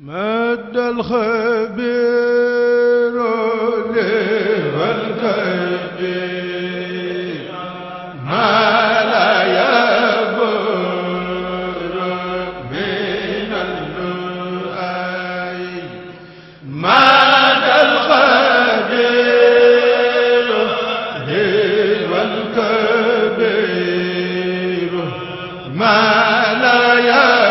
مد الخبير لي والكبير ما لا يبر من اللؤي مد الخبير لي والكبير ما لا يبر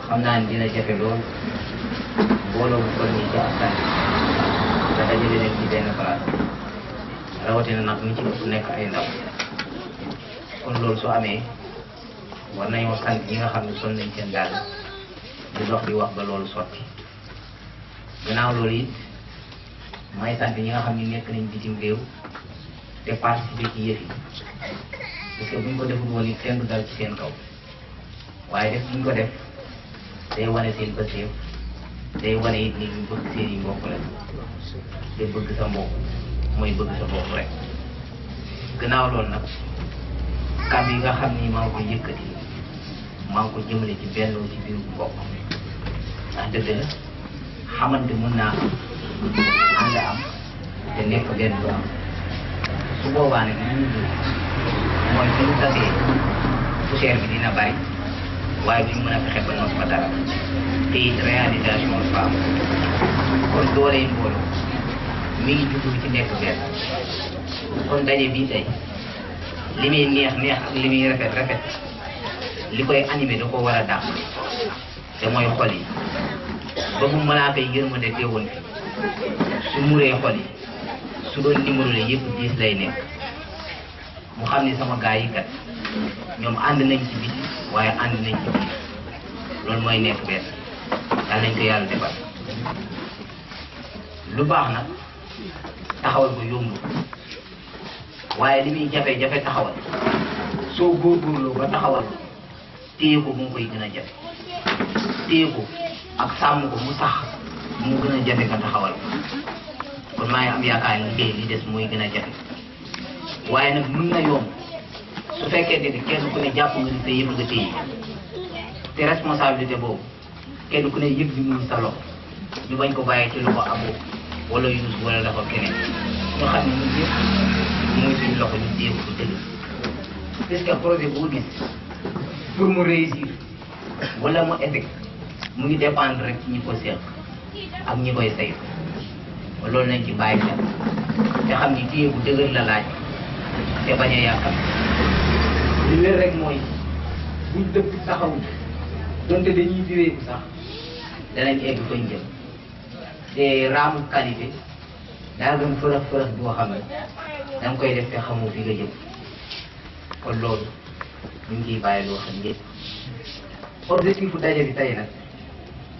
xam naa ne dina jafe lool mbooloo bu toll nii ci askan nga dajale leen ci benn place rawatina nag ñi ci ëpp nekk ay ndaw kon loolu su amee war nañoo sant ñi nga xam ne sol nañ seen daal di dox di wax ba loolu sotti gannaaw loolu it may sant ñi nga xam ne nekk nañ bitim réew te participer ci yëf yi parce que buñ ko deful woon it kenn du dal ci seen kaw waaye def buñ ko def day wane seen bëseef day wane it ni ñu bëgg seen i mbokk la te bëgg sa mbokk mooy bëgg sa bopp rek gannaaw loolu nag kàddu yi nga xam ni maa ngi koy yëkkati maa ngi ko jëmale ci benn ci biir mbokk ndax dëgg la xamante mën naa ànd am te nekk benn du am su boobaa nag li ñu mooy fi ñu tasee poussière bi dina bari waaye duñ mën a fexe ba noonu fa dara te it réalisation dafa am kon doole yi mbooloo mi ngi juddu ci nekk benn kon daje bii tey li muy neex neex ak li muy rafet rafet li koy animé da ko war a dàq te mooy xol yi ba mu malaaka yi yërmande teewoon fi su muree xol yi su doon numéro la yëpp 10 lay nekk mu xam ni sama gaa yi kat ñoom ànd nañ ci biti waaye ànd nañ ci biir loolu mooy nekk benn daal nañ ko yàlla defal lu baax nag taxawal ko yomb waaye li muy jafe-jafe taxawal soo góorgóorloo ba taxawal téye ko mu koy gën a jafe téye ko ak sàmm ko mu sax mu gën a jafe nga taxawal kon maa ngi am yaakaar ni liggéey li des mooy gën a jafe waaye nag mën na yomb su fekkee ne kenn ku ne jàpp nga ni sa yëf nga téye te responsabilité boobu kenn ku ne yëg bi muy sa loxo ñu bañ ko bàyyi ci loxo abo wala yunus wala loxo keneen ñu xam ne ñun yëpp muy suñu loxo ñu téye ko dëgg parce que projet boo gis pour mu réussir wala mu échec mu ngi dépendre rek ci ñi ko seq ak ñi koy saytu loolu nañ ci bàyyi xel te xam ni téye bu dëgër la laaj te bañ a yàqal wér rek mooy buñ dëpp taxawul donte dañuy direeku sax danañ egg fañ jëm te raamu qualité daa gën fërëx boo xam ne da nga koy def te xamoo fi nga jëm kon loolu ñu ngi ciy bàyyi loo xam ñëpp objectif bu daje bi tey nag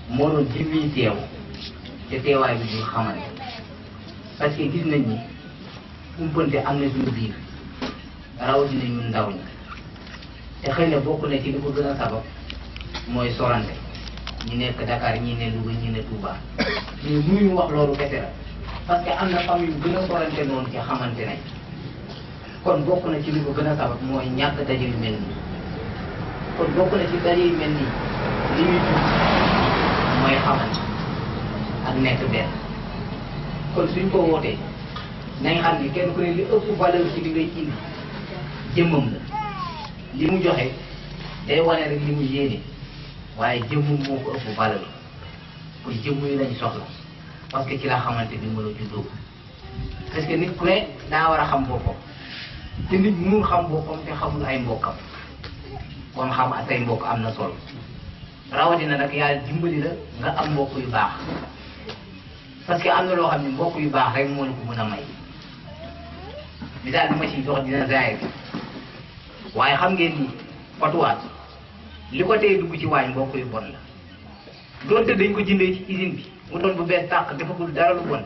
moo doon jëmmi teew te teewaay bi ñu xamal parce que gis nañ ni umpante am na suñu biir rawatina ñun ndaw ñi te xëy na bokk na ci li ko gën a sabab mooy sorante ñi nekk Dakar ñi ne Louga ñi ne Touba ñu mënuñu wax loolu kese la parce que am na famille yu gën a sorante noonu ci xamante ne kon bokk na ci li ko gën a sabab mooy ñàkk daje yu mel nii kon bokk na ci daje yu mel nii li ñuy jur mooy xamante ak nekk benn kon suñ ko wootee nañ xam ni kenn ku ne li ëpp valeur ci li ngay indi jëmmam la li mu joxe day wane rek li mu yéene waaye jëmmam moo ko ëpp valeur kon jëmm yi lañ soxla parce que ci la xamante ni mën a juddoo parce que nit ku ne daa war a xam boppam te nit mënul xam boppam te xamul ay mbokkam kon xam ak say mbokk am na solo rawatina nag yàlla dimbali la nga am mbokk yu baax parce que am na loo xam ne mbokk yu baax rek moo la ko mën a may misaal bi ma ciy jox dina zaay waaye xam ngeen ni fatuwaat li ko tey dugg ci waañ mbokk yu bon la doonte dañ ko jëndee ci usine bi mu doon bu bees tàq defagul dara lu bon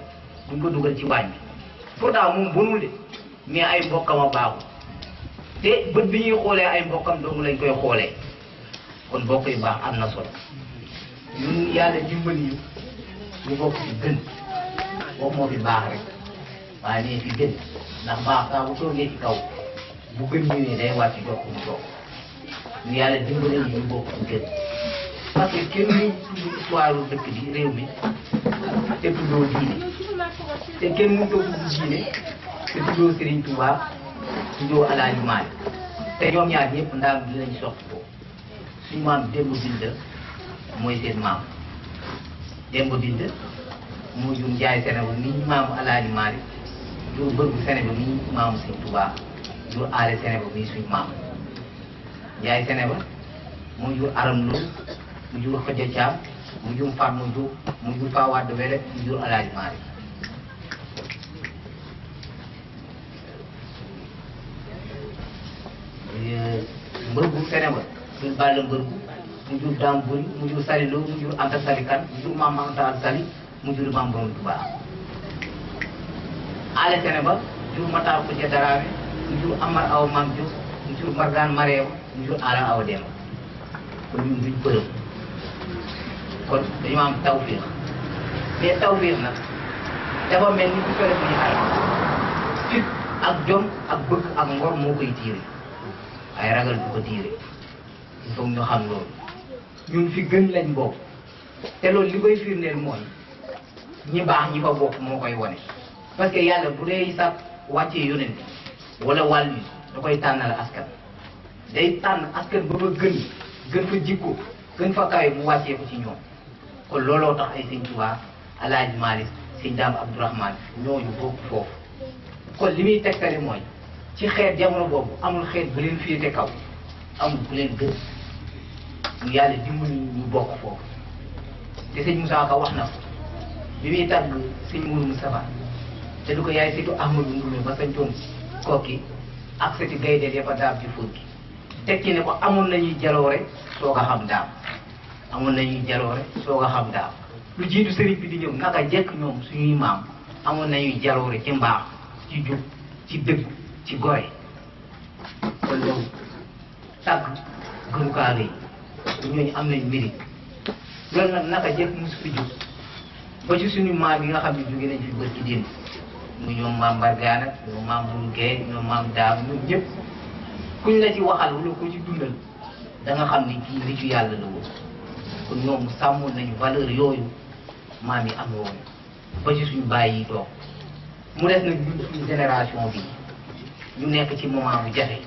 duñ ko dugal ci waañ bi pourtant moom bonul de mais ay mbokkam a baaxul te bët bi ñuy xoolee ay mbokkam dong lañ koy xoolee kon mbokk yu baax am na solo ñun yàlla dimbali ñu ñu bokk ci gën boobu moo fi baax rek waaye nee fi gën ndax baax saa bu toogee ci kaw bu gën ñëwee day wàcc jox ko mu toog ñu yàlla dimbali ñu bokk ci gën parce que kenn ñu tudd histoire dëkk bi réew mi te tuddoo diine te kenn mënut a tudd diine te tuddoo Serigne Touba tuddoo El Hadj Malick te ñoom ñaar ñëpp ndaam bi lañ soxla ko suñu maam Demba Bind mooy seen maam Demba Bind moo jur Njaay Sénégal mi maamu El Hadj Malick jur Bëgg Sénégal mi maamu Serigne Touba jur Aale Sénégal mi suñu maam Njaay Sénégal mu jur Aram Lo mu jur Xëja Caam mu jur Fatma Diop mu jur Fa Wade Wele mu jur El Hadj Malick Mbërgu Sénégal jur Balla Mbërgu mu jur Dame Boy mu jur Sali Lo mu jur Anta Sali Kan mu jur Mame Anta Sali mu jur Mame Borom Touba Aale Sénégal jur Matar Khoudia Daraame mu jur Amar Aw Mam Diop mu jur Margane Mareew mu jur Ala Aw Demba kon ñun duñ bërëm kon dañu am tawfiix mais tawfiix nag dafa mel ni bu ko def ñu ay fit ak jom ak bëgg ak ngor moo koy tiire ay ragal du ko tiire il faut ñu xam loolu ñun fi gën lañ bokk te loolu li koy firndeel mooy ñi baax ñi fa bokk moo koy wane parce que yàlla bu dee sax wàccee yonent wala wàll yi da koy tànnal askan day tànn askan ba fa gën fa jikko gën fa kawe mu wàccee ko ci ñoom kon looloo tax ay sëñ Tuubaa El Hadj Malick sëñ Daam Abdourahmane ñooñu bokk foofu kon li muy tegtale mooy ci xeet jamono boobu amul xeet bu leen féete kaw amul ku leen gën ñu yàlla dimbali ñu bokk foofu te sëñ Moussa Ka wax na ko bi muy tàgg sëñ Mourou Moustapha te du ko yaay sëtu Ahmadou Ndoumé ba sañcoon Kokki ak sëti gaynde dafa daam ci fóot gi teg ci ne ko amoon nañuy jaloore soog a xam daam amoon nañuy jaloore soog a xam daam lu jiitu sëriñ bi di ñëw naka jekk ñoom suñuy maam amoon nañuy jaloore ci mbaax ci jub ci dëgg ci gore kon loolu tàgg gënu kaa rëy ñooñu am nañ mérite loolu nag naka jekk mosu fi jóg ba ci suñu maam yi nga xam ne jóge nañ fi bër ci démb mu ñoom maam Mbargane ak ñoom maam Bourou Gueye ñoom maam Daam ñoom ñëpp kuñ la ci waxal wala ko ci dundal da nga xam ni kii nitu yàlla la woon kon ñoom sàmmoon nañu valeur yooyu maam yi am woon ba ci suñu bàyyi yi toog mu des nag ñun suñu génération bi ñu nekk ci moment bu jafe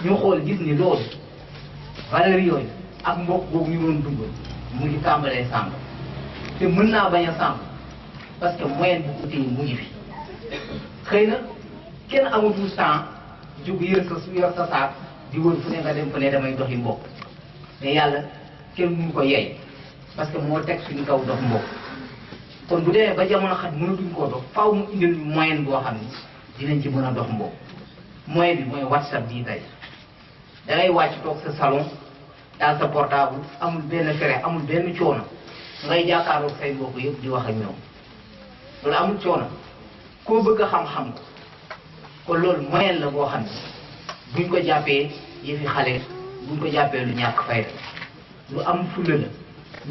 ñu xool gis ni loolu valeur yooyu ak mbokk boobu ñu doon dund mu ngi tàmbalee sàmb te mën naa bañ a sàmb parce que moyen bu uti mu ngi fi xëy na kenn amatul temps jóg yor sa saak di wër fu ne nga dem fu ne damay doxi mbokk mais yàlla kenn mënu ko yey parce que moo teg suñu kaw dox mbokk kon bu demee ba jamono xat mënatuñ koo dox faaw mu indil moyen boo xam ni dinañ ci mën a dox mbokk moyen bi mooy WhatsApp bii tey da ngay wàcc toog sa salon daal sa portable amul benn frais amul benn coono ngay jàkkaarloog say mbokk yëpp di wax ak ñoom loolu amul coono koo bëgg a xam-xam ko kon loolu moyen la boo xam ne buñ ko jàppee yëfi xale buñ ko jàppee lu ñàkk fayda lu am fulla la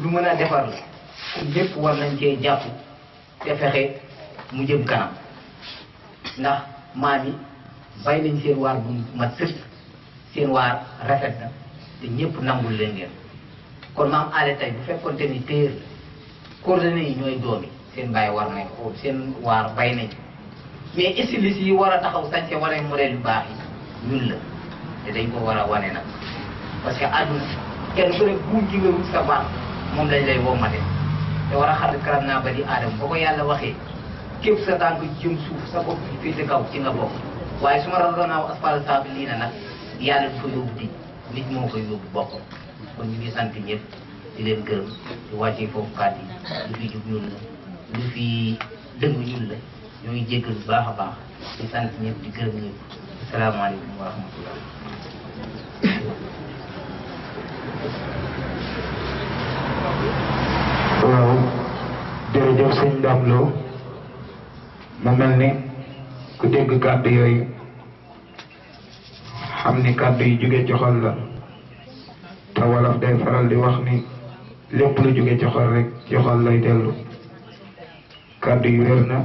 lu mën a defar la kon ñëpp war nañ cee jàpp te fexe mu jëm kanam ndax maam yi bay nañ seen waar bu mat sëkk seen waar rafet na te ñëpp nangul leen ngeen kon maam ale tey bu fekkonte ni téer la coordonnées yi ñooy doom yi seen bàyyi war nañ ko seen waar bay nañ mais stylistes yi war a taxaw sañse wane modèle yu baax yi ñun la te dañ ko war a wane nag parce que àdduna kenn ku ne buum ji nga wut sa baax moom lañ lay wommate te war a xam karam naa ba di aadama boo ko yàlla waxee képp sa tànk jëm suuf sa bopp féete kaw ci nga bokk waaye su ma razonaaw asfal saabi lii na nag yàlla du fa yóbbu di nit moo koy yóbbu boppam kon ñu ngi sant ñëpp di leen gërëm di wàccee foofu kàddu yi lu fi jub ñun la lu fi dëng ñun la ñoo ngi jéggal bu baax a baax di sant ñëpp di gërëm ñëpp asalaamaaleykum wa rahmatullah. waaw jërëjëf sëñ Dame Lo mu mel ni ku dégg kàddu yooyu xam ni kàddu yi jóge ci xol la te wolof day faral di wax ni lépp lu jóge ci xol rek ci xol lay dellu kàddu yi wér na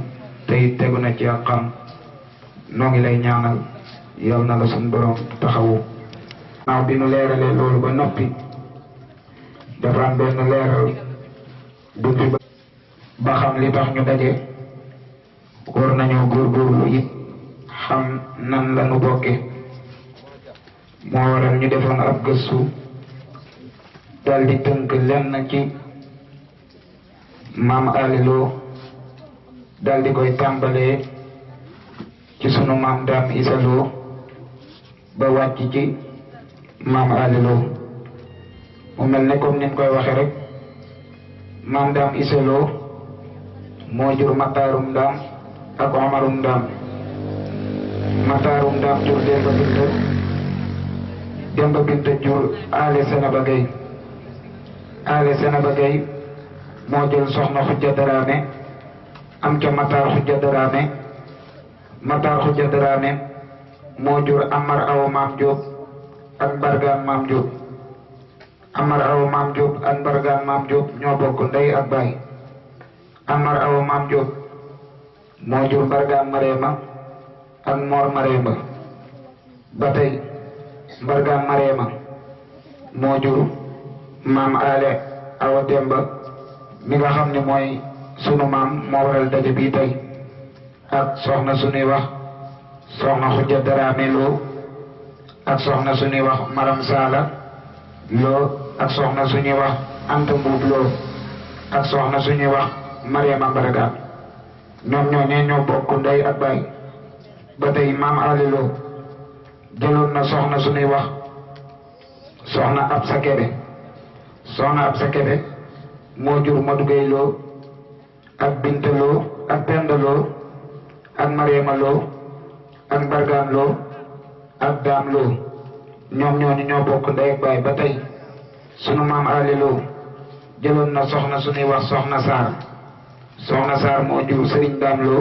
tey tegu na ci ak xam noo ngi lay ñaanal yal na la suñ borom taxawu. naaw bi nu leeralee loolu ba noppi dafa am benn leeral bu fi ba xam li tax ñu daje war nañoo góorgóorlu it xam nan la nu bokke moo waral ñu defoon ab gëstu dal di tënk lenn ci maam Ali Lo dal di koy tàmbalee ci sunu maam Dame Issa Lo ba wàcc ci maam Ali Lo mu mel ne comme ni ñu koy waxe rek maam Dame Issa Lo moo jur Mataarum Dame ak Omarum Dame Mataarum Dame jur Demba Binta jur Ale Senaba Gueye Ale Senaba Gueye moo jël soxna Xujja Daraame am ca Matar Xujja Daraame Matar Xujja Daraame moo jur Amar Awa Maam Diop ak Mbargaan Maam Diop Amar Awa Maam Diop ak Mbargaan Maam Diop ñoo bokk ndey ak baay Amar Awa Maam Diop moo jur Mbargaan Mareema ak Mor Mareema ba tey Mbargaan Mareema moo jur maam Ale Awa Demba mi nga xam ne mooy sunu maam moo waral daje bii tey ak soxna suñuy wax soxna Xujja Daraame Lo ak soxna suñuy wax Maram Sala Lo ak soxna suñuy wax Anta Mbuub Lo ak soxna suñuy wax Mariama Mbargaan ñoom ñooñee ñoo bokk ndey ak baay ba tey maam Ali Lo jëloon na soxna suñuy wax soxna Absa Kebe soxna Absa Kebe moo jur Madu Gay Lo ak Binta Lo ak Penda Lo ak Mariama Lo ak Mbargaan Lo ak Daam Lo ñoom ñooñu ñoo bokk ndey ak baay ba tey sunu maam Ali Lo jëloon na soxna suñuy wax soxna Saar soxna Saar moo jur Sëriñ Daam Lo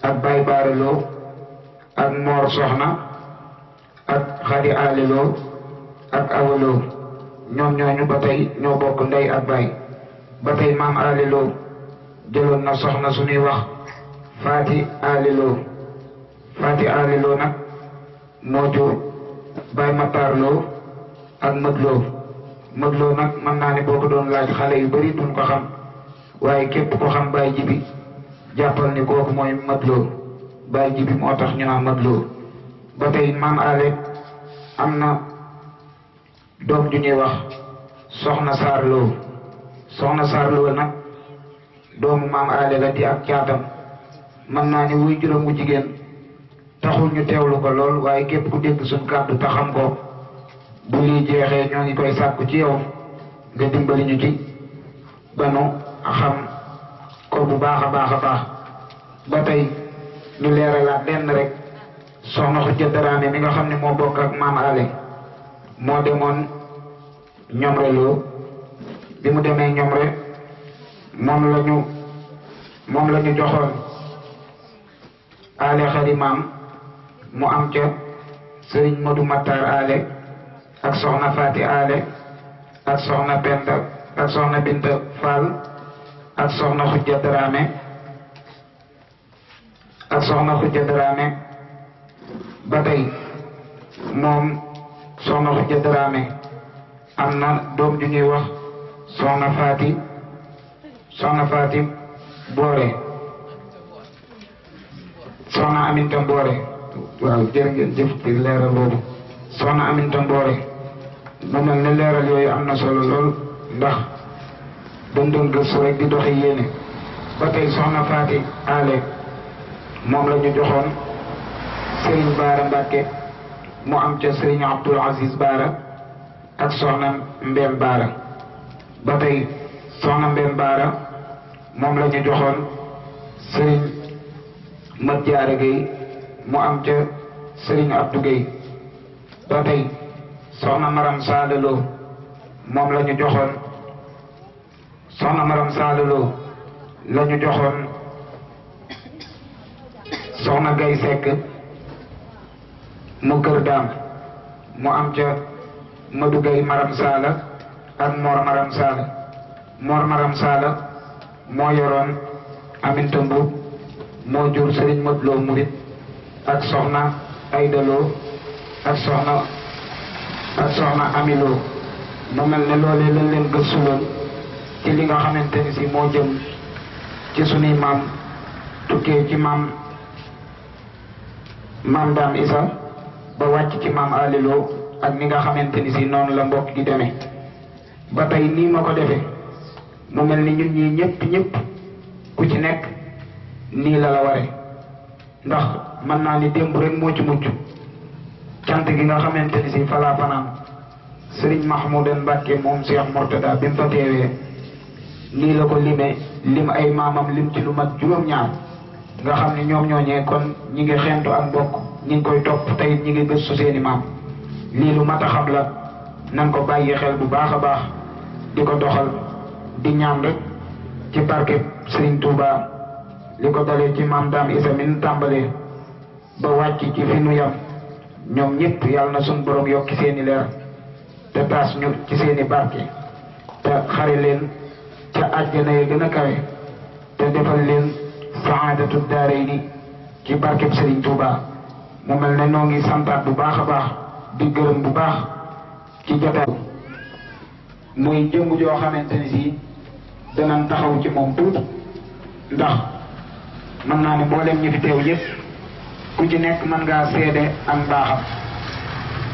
ak Baay Baara Lo ak Moor Soxna ak Xadi Ali Lo ak Awa Lo ñoom ñooñu ba tey ñoo bokk ndey ak baay ba tey maam Ali Lo jëloon na soxna suñuy wax Faati Ali Lo Faati Ali Lo nag moo jur Baay Matar Lo ak Mëg Lo Mëg Lo nag mën naa ne boo ko doon laaj xale yu bari duñ ko xam waaye képp ko xam Baay Jibi jàppal ni kooku mooy Mëg Lo Baay Jibi moo tax ñu naan Mëg Lo ba tey maam Ale am na doom ju ñuy wax soxna Saar Lo soxna Saar Lo nag doomu maam Ale la di ak caatam mën naa ni wuy juróom wu jigéen taxul ñu teewlu ko lool waaye képp ku dégg suñ kàddu te xam ko bu lii jeexee ñoo ngi koy sàkku ci yow nga dimbali ñu ci ba nu xam ko bu baax a baax a baax. ba tey ñu leeralaat lenn rek soxna Khoudia Dramé mi nga xam ne moo bokk ak maam Ale moo demoon Ñomre Lo bi mu demee Ñomre moom la ñu joxoon Ale xari maam mu am ca Serigne Modou Matar Ale ak soxna Fati Ale ak soxna Penda ak soxna Binta Fall ak soxna Khoudia Dramé ak soxna Khoudia Dramé ba tey moom soxna Khoudia Dramé am na doom ju ñuy wax soxna Faati Boore soxna Aminta Boore waaw jërë ngeen jëf ci leeral boobu soxna Aminta Boore mu mel ne leeral yooyu am na solo lool ndax dañ doon gëstu rek di doxi yéene ba tey soxna Faati Ale moom la ñu joxoon Serigne Baara Mbacke mu am ca Serigne Abdoul Aziz Baara ak soxna Mbène Baara ba tey soxna Mbène Baara moom la ñu joxoon Serigne Mat Diarra Gueye mu am ca Serigne Abdou Gueye ba tey soxna Maram Saalalo moom la ñu joxoon soxna Maram Saalalo la ñu joxoon soxna Gay Sekk mu kër daam mu am ca Madu Gay Maram Saala ak Mor Maram Saala Mor Maram Saala moo yoroon Aminta Mbuub moo jur Sëriñ Mat Lo Murit ak soxna Ayda Lo ak soxna Ami Lo mu mel ne loolee lañ leen gëstuloon ci li nga xamante ni si moo jëm ci sunuy maam tukkee ci maam Daam Isa ba wàcc ci maam Ali Lo ak ni nga xamante ni si noonu la mbokk gi demee ba tey nii ma ko defee mu mel ni ñun ñii ñëpp ku ci nekk nii la la ware ndax mën naa ni démb rek moo ci mucc cant gi nga xamante ni si falaa fanaan Serigne Mahmoudan Mbacke moom Cheikh Mourtada bi mu fa teewee nii la ko limee lim ay maamam lim ci lu mat juróom-ñaar nga xam ne ñoom ñooñee kon ñi ngi xentu ak mbokk ñi ngi koy topp tey ñi ngi gëstu seeni maam lii lu mat a xam la nan ko bàyyi xel bu baax a baax di ko doxal di ñaan rek ci barke Serigne Touba li ko dalee ci maam Daam Isa min tàmbalee ba wàcc ci fi nu yam ñoom ñëpp yàlla na suñ borom yokki seeni leer te taas ñu ci seeni barke te xare leen ca àjjana yi gën a kawe te defal leen saadatu daarayni ci barkeb Serigne Touba mu mel ne noo ngi santaat bu baax a baax di gërëm bu baax ci jotaay muy jëmm joo xamante ni si danañ taxaw ci moom tuuti ndax mën naa ne mboolem ñi fi teew yëpp ku ci nekk mën ngaa seede ak mbaaxam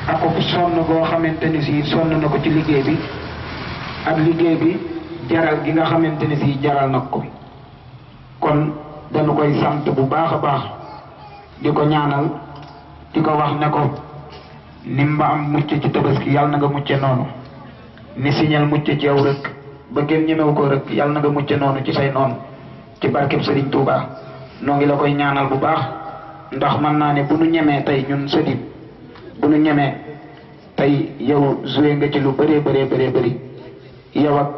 ak ko sonn goo xamante ni si sonn na ko ci liggéey bi ak liggéey bi jaral gi nga xamante ni si jaral na ko kon dañu koy sant bu baax a baax di ko ñaanal di ko wax ne ko ni mba am mucc ci tabaski yàlla na nga mucce noonu ni siñal mucc ci yow rek ba kenn ñemewu ko rek yàlla na nga mucce noonu ci say noonu ci barkeb Serigne Touba noo ngi la koy ñaanal bu baax ndax mën naa ne bu nu ñemee tey ñun sëdib bu nu ñemee tey yow joué nga ci lu bëree bëri yow ak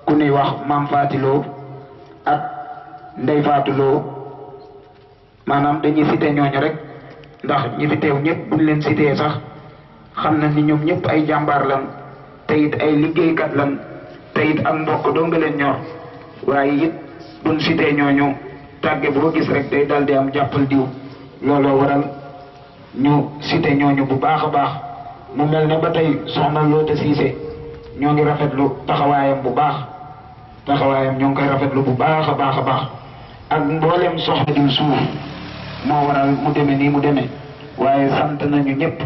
ku nuy wax maam Fatiloo ak Ndey Faatuloo maanaam dañuy cité ñooñu rek ndax ñi fi teew ñëpp buñ leen cité sax xam na ni ñoom ñëpp ay jàmbaar lan te it ay liggéeykat lan te it ak mbokk doo nga leen ñor waaye it buñ cité ñooñu tàgge boo gis rek day dal di am jàppal diw looloo waral ñu cité ñooñu bu baax a baax mu mel ne ba tey soxna Loota Siise ñoo ngi rafetlu taxawaayam bu baax ñoo ngi koy rafetlu bu baax a baax ak mboolem soxna diw suuf moo waral mu demee nii mu demee waaye sant nañu ñëpp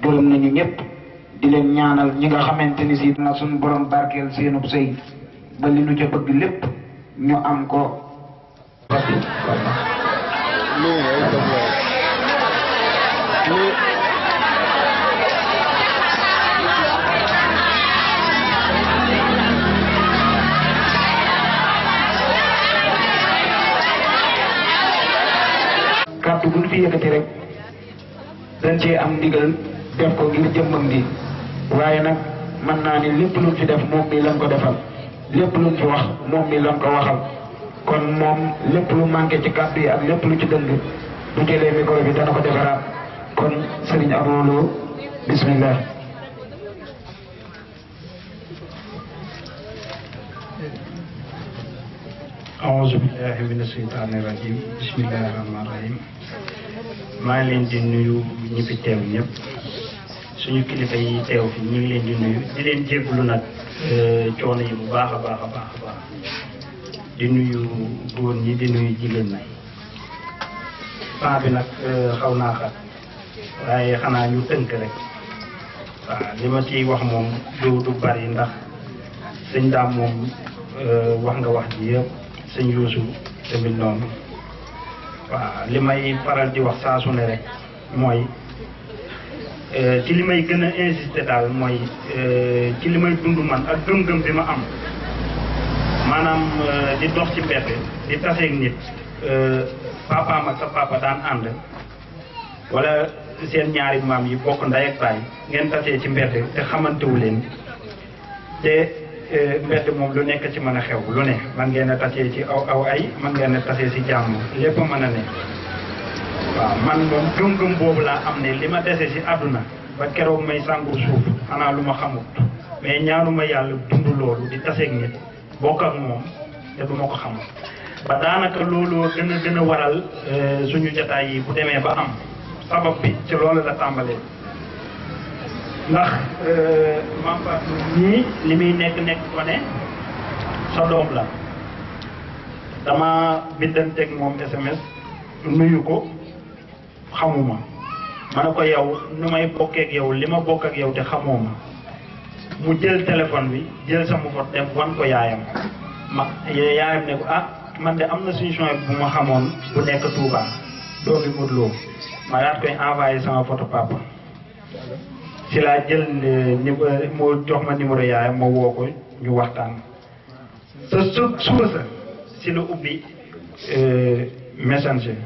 gërëm nañu ñëpp di leen ñaanal ñi nga xamante ni si na suñu borom barkeel seenub sëy ba li nu ca bëgg lépp ñu am ko buñ fi yëkkati rek dañ cee am ndigal def ko ngir jëmmam gi waaye nag mën naa ni lépp luñ fi def moom mi lañ ko defal lépp luñ fi wax moom mi lañ ko waxal kon moom lépp lu manqué ci kàddu yi ak lépp lu ci dëng bu jëlee micro bi dana ko defaraat kon Serigne Abou Lo bismillah. أعوذ بالله من الشيطان الرجيم بسم الله الرحمن الرحيم maa ngi leen di nuyu ñi fi teew ñëpp suñu kilifa yi teew fi ñu ngi leen di nuyu di leen jégalu nag coono yi bu baax a baax a baax a baax di nuyu góor ñi di nuyu jigéen ñi temps bi nag xaw naa xat waaye xanaa ñu tënk rek waaw li ma ciy wax moom du bari ndax sëñ daam moom wax nga wax ji yëpp sëñ Yuusu tamit noonu waaw li may faral di wax saa su ne rek mooy ci li may gën a insister daal mooy ci li may dund man ak gëm-gëm bi ma am maanaam di dox ci mbedd di taseeg nit papaam ak sa papa daan ànd wala seen ñaari maam yi bokk ndey ak baay ngeen tasee ci mbedd te xamantewu leen te mbedd moom lu nekk ci mën a xew lu ne man ngeen a tasee ci aw ay man ngeen a tasee ci jàmm lépp mën a ne waaw man moom gëm-gëm boobu laa am ne li ma dese ci àdduna ba keroog may sàngu suuf xanaa lu ma xamut mais ñaanuma yàlla dund loolu di taseeg nit bokk ak moom te du ma ko xamut ba daanaka looloo gën a waral suñu jotaay yi bu demee ba am sabab bi ci loolu la tàmbalee ndax Mame Fatou nii li muy nekk ko ne sa doom la dama bindanteeg moom SMS nuyu ko xamuma ma ne ko yow nu may bokkeek yow li ma bokk ak yow te xamoo ma mu jël téléphone bi jël sama photo dem wan ko yaayam yaayam ne ko ah man de am na solution bu ma xamoon bu nekk Touba doomi Modou Lo ma daat koy envoyé sama photo papa si laa jël moo jox ma numéro yaayam ma woo ko ñu waxtaan sa suba sa si la ubbi messenger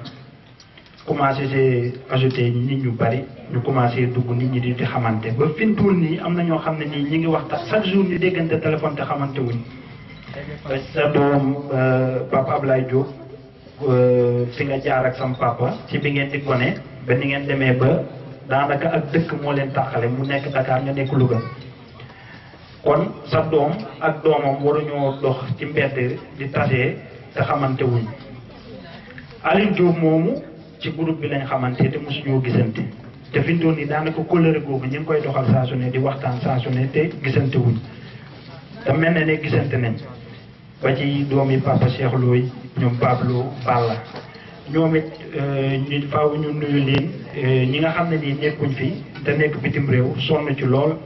commencé see ajouté nit ñu bari ñu commencé dugg nit ñi di xamante ba fi mu toll nii am na ñoo xam ne nii ñi ngi waxtaan chaque jour ñu déggante téléphone te xamante wuñ sa doom papa Ablaye Diop fi nga jaar ak sam papa ci bi ngeen di gone ba ni ngeen demee ba daanaka ak dëkk moo leen tàqale mu nekk Dakar nga nekk Louga kon sa doom ak doomam waruñoo dox ci mbedd di tasee te xamante wuñ Aliou Diop moomu ci groupe bi lañ xamante te mosuñoo gisante te fi mu toll nii daanaka kóllëre googu ñu ngi koy doxal saa su ne di waxtaan saa su ne te gisante wuñ te mel na ne gisante nañ ba ci doomi papa Cheikh Looy ñoom Pablo Balla ñoom it ñu faaw ñu nuyu leen ñi nga xam ne nii nekkuñ fi te nekk bitim réew sonn ci lool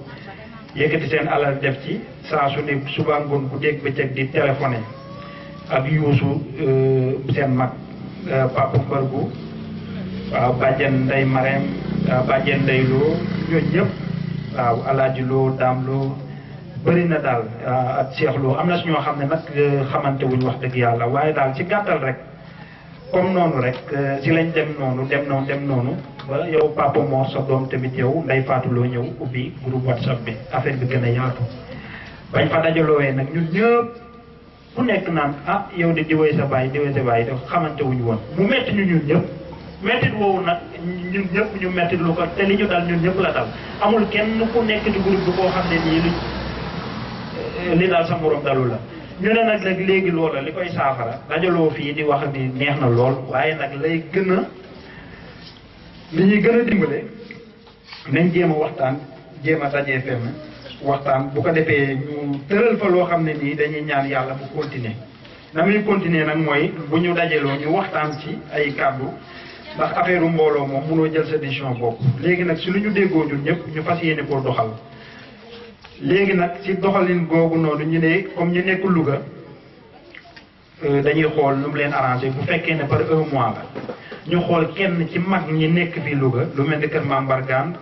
yëkkati seen alal def ci saa su ne suba ngoon ku dégg bëccëg di téléphoné ak yuusu seen mag papa Mbargu waaw bàjjen Ndey Marème bàjjen Ndey Loo ñooñu ñëpp waaw Alaaji Loo Daam Loo bëri na daal ak Cheikh Lo am na su ñoo xam ne nag xamante wuñ wax dëgg yàlla waaye daal ci gàttal rek comme noonu rek ci lañ dem noonu ba yow papa Mor sa doom tamit yow Ndey Fatou Lo ñëw ubbi groupe WhatsApp bi affaire bi gën a yaatu bañ fa dajaloowee nag ñun ñëpp ku nekk naan ah yow de diwee sa baay te xamante wuñ woon mu metti ñu ñun ñëpp mettit woowu nag ñun ñëpp ñu mettit lu ko te li ñu dal ñun ñëpp la dal amul kenn ku nekk ci groupe bi koo xam ne nii li daal sa morom dalu la ñu ne nag léegi loola li koy saafara dajaloo fii di wax ni neex na lool waaye nag lay gën a li ñuy gën a dimbale nañ jéem a waxtaan jéem a dajee fenn waxtaan bu ko defee ñu tëral fa loo xam ne nii dañuy ñaan yàlla mu continuer na muy continuer nag mooy bu ñu dajaloo ñu waxtaan ci ay kàddu ndax affaire u mbooloo moom mënoo jël sa décision bopp léegi nag si lu ñu déggoo ñun ñëpp ñu fas yéene koo doxal léegi nag ci doxalin googu noonu ñu ne comme ñu nekk Louga dañuy xool nu mu leen arrangé bu fekkee ne par un mois la ñu xool kenn ci mag ñi nekk fii Louga lu mel ni kër Maam Bargaan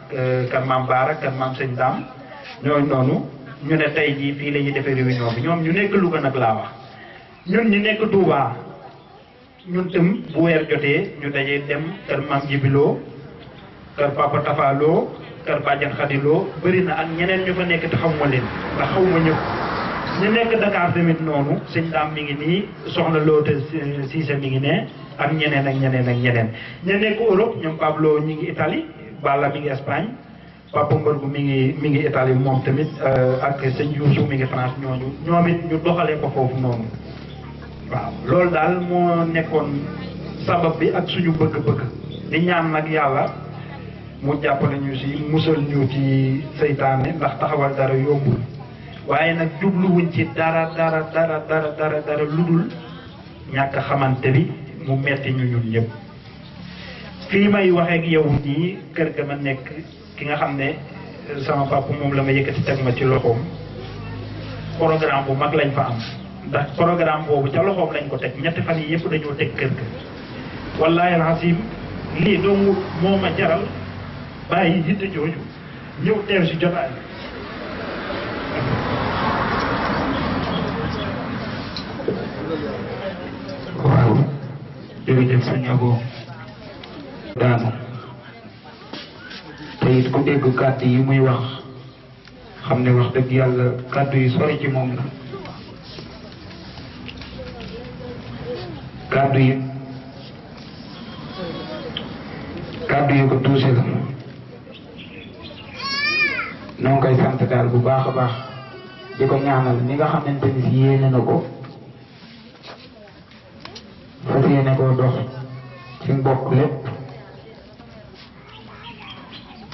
kër Maam Baara kër Maam Sëñ Daam ñooñu noonu ñu ne tey jii fii la ñuy defee réunion bi ñoom ñu nekk Louga nag laa wax ñun ñu nekk Touba ñun tam bu weer jotee ñu dajee dem kër Maam Jibiloo kër Papa Tafaloo kër Badiane Khadiloo bëri na ak ñeneen ñu fa nekk te xamuma leen ndax xawma ñëpp ñu nekk Dakar tamit noonu sëñ Daam mi ngi nii soxna Loote Cissé mi ngi ne ak ñeneen ak ñeneen ak ñeneen ñu nekk Europe ñoom Pablo ñi ngi Italie Balla mi ngi Espagne Papa Mbërgu mi ngi Italie moom tamit ak sëñ Youssou mi ngi France ñoom it ñu doxalee ko foofu noonu waaw loolu daal moo nekkoon sabab bi ak suñu bëgg-bëgg di ñaan nag yàlla mu jàppale ñu si musal ñu ci seytaane ndax taxawal dara yombul waaye nag jubluwuñ ci dara lu dul ñàkk xamante bi mu metti ñu ñun ñëpp fii may waxee ak yow nii kër ga ma nekk ki nga xam ne sama papa moom la ma yëkkati teg ma ci loxoom programme bu mag lañ fa am ndax programme boobu ca loxoom lañ ko teg ñetti fan yi yëpp dañoo teg kër ga wallahi alazim lii doomu moo ma jaral bàyyi yitte jooju ñëw teew si jotaay waaw jërëjëf sëñ Abo daanu te it ku dégg kàddu yi muy wax xam ne wax dëgg yàlla kàddu yi sori ci moom la kàddu yi ko tuuse la noo ngi koy sant daal bu baax a baax di ko ñaanal ni nga xamante ni si yéene na ko fas yéene koo dox ci mbokk lépp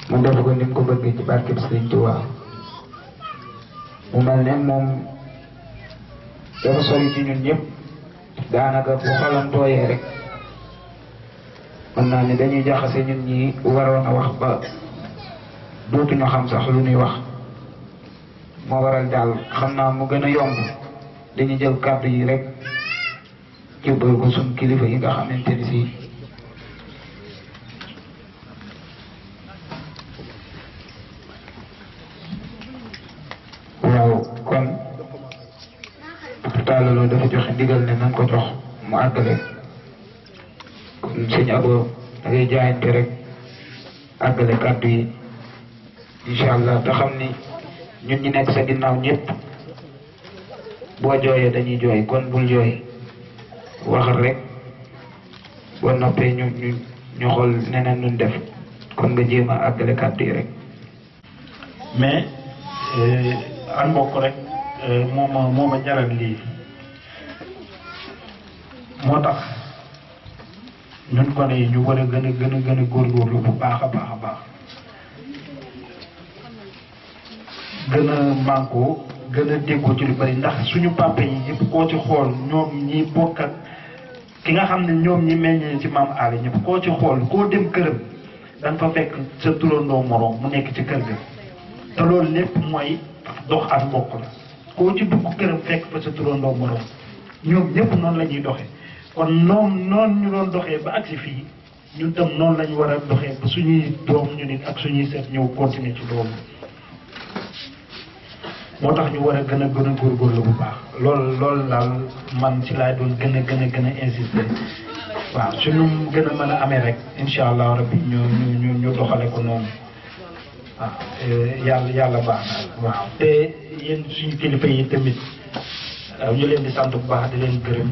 mu def ko ni mu ko bëggee ci barkeb Sëriñ Tuubaa mu mel ne moom dafa sori ci ñun ñëpp daanaka bu xolam tooyee rek mën naa ne dañuy jaxase ñun ñi waroon a wax ba dootuñu xam sax lu ñuy wax moo waral daal xam naa mu gën a yomb dañuy jël kàddu yi rek jébbal ko suñ kilifa yi nga xamante ni si waaw kon taalaloo dafa joxe ndigal ne nan ko jox mu àggale kon sëñ Abo da ngay jaayante rek àggale kàddu yi incha allah te xam ni ñun ñi nekk sa ginnaaw ñëpp boo jooyee dañuy jooy kon bul jooy waxal rek boo noppee ñu xool neneen nuñ def kon nga jéem a àggale kàddu yi rek. mais an mbokk rek moo ma jaral lii moo tax ñun ko ne ñu war a gën a góorgóorlu bu baax a baax gën a mànkoo gën a déggoo ci lu bari ndax suñu papa yi yëpp koo ci xool ñoom ñi bokk ak ki nga xam ne ñoom ñi meññee ci maam Aly ñëpp koo ci xool koo dem këram da nga fa fekk sa turandoo moroom mu nekk ci kër ga te loolu lépp mooy dox ak mbokk la koo ci dugg këram fekk fa sa turandoo moroom ñoom ñëpp noonu la ñuy doxee kon noonu ñu doon doxee ba agsi fii ñun tam noonu la ñu war a doxee ba suñuy doom ñu nit ak suñuy seet ñëw continuer ci loolu moo tax ñu war a gën a góorgóorlu bu baax loolu daal man ci laay doon gën a insister waaw suñu gën a mën a amee rek incha allah rabbi ñu doxale ko noonu waaw yàlla baax na waaw te yéen suñu kilifa yi tamit ñu leen di sant bu baax di leen gërëm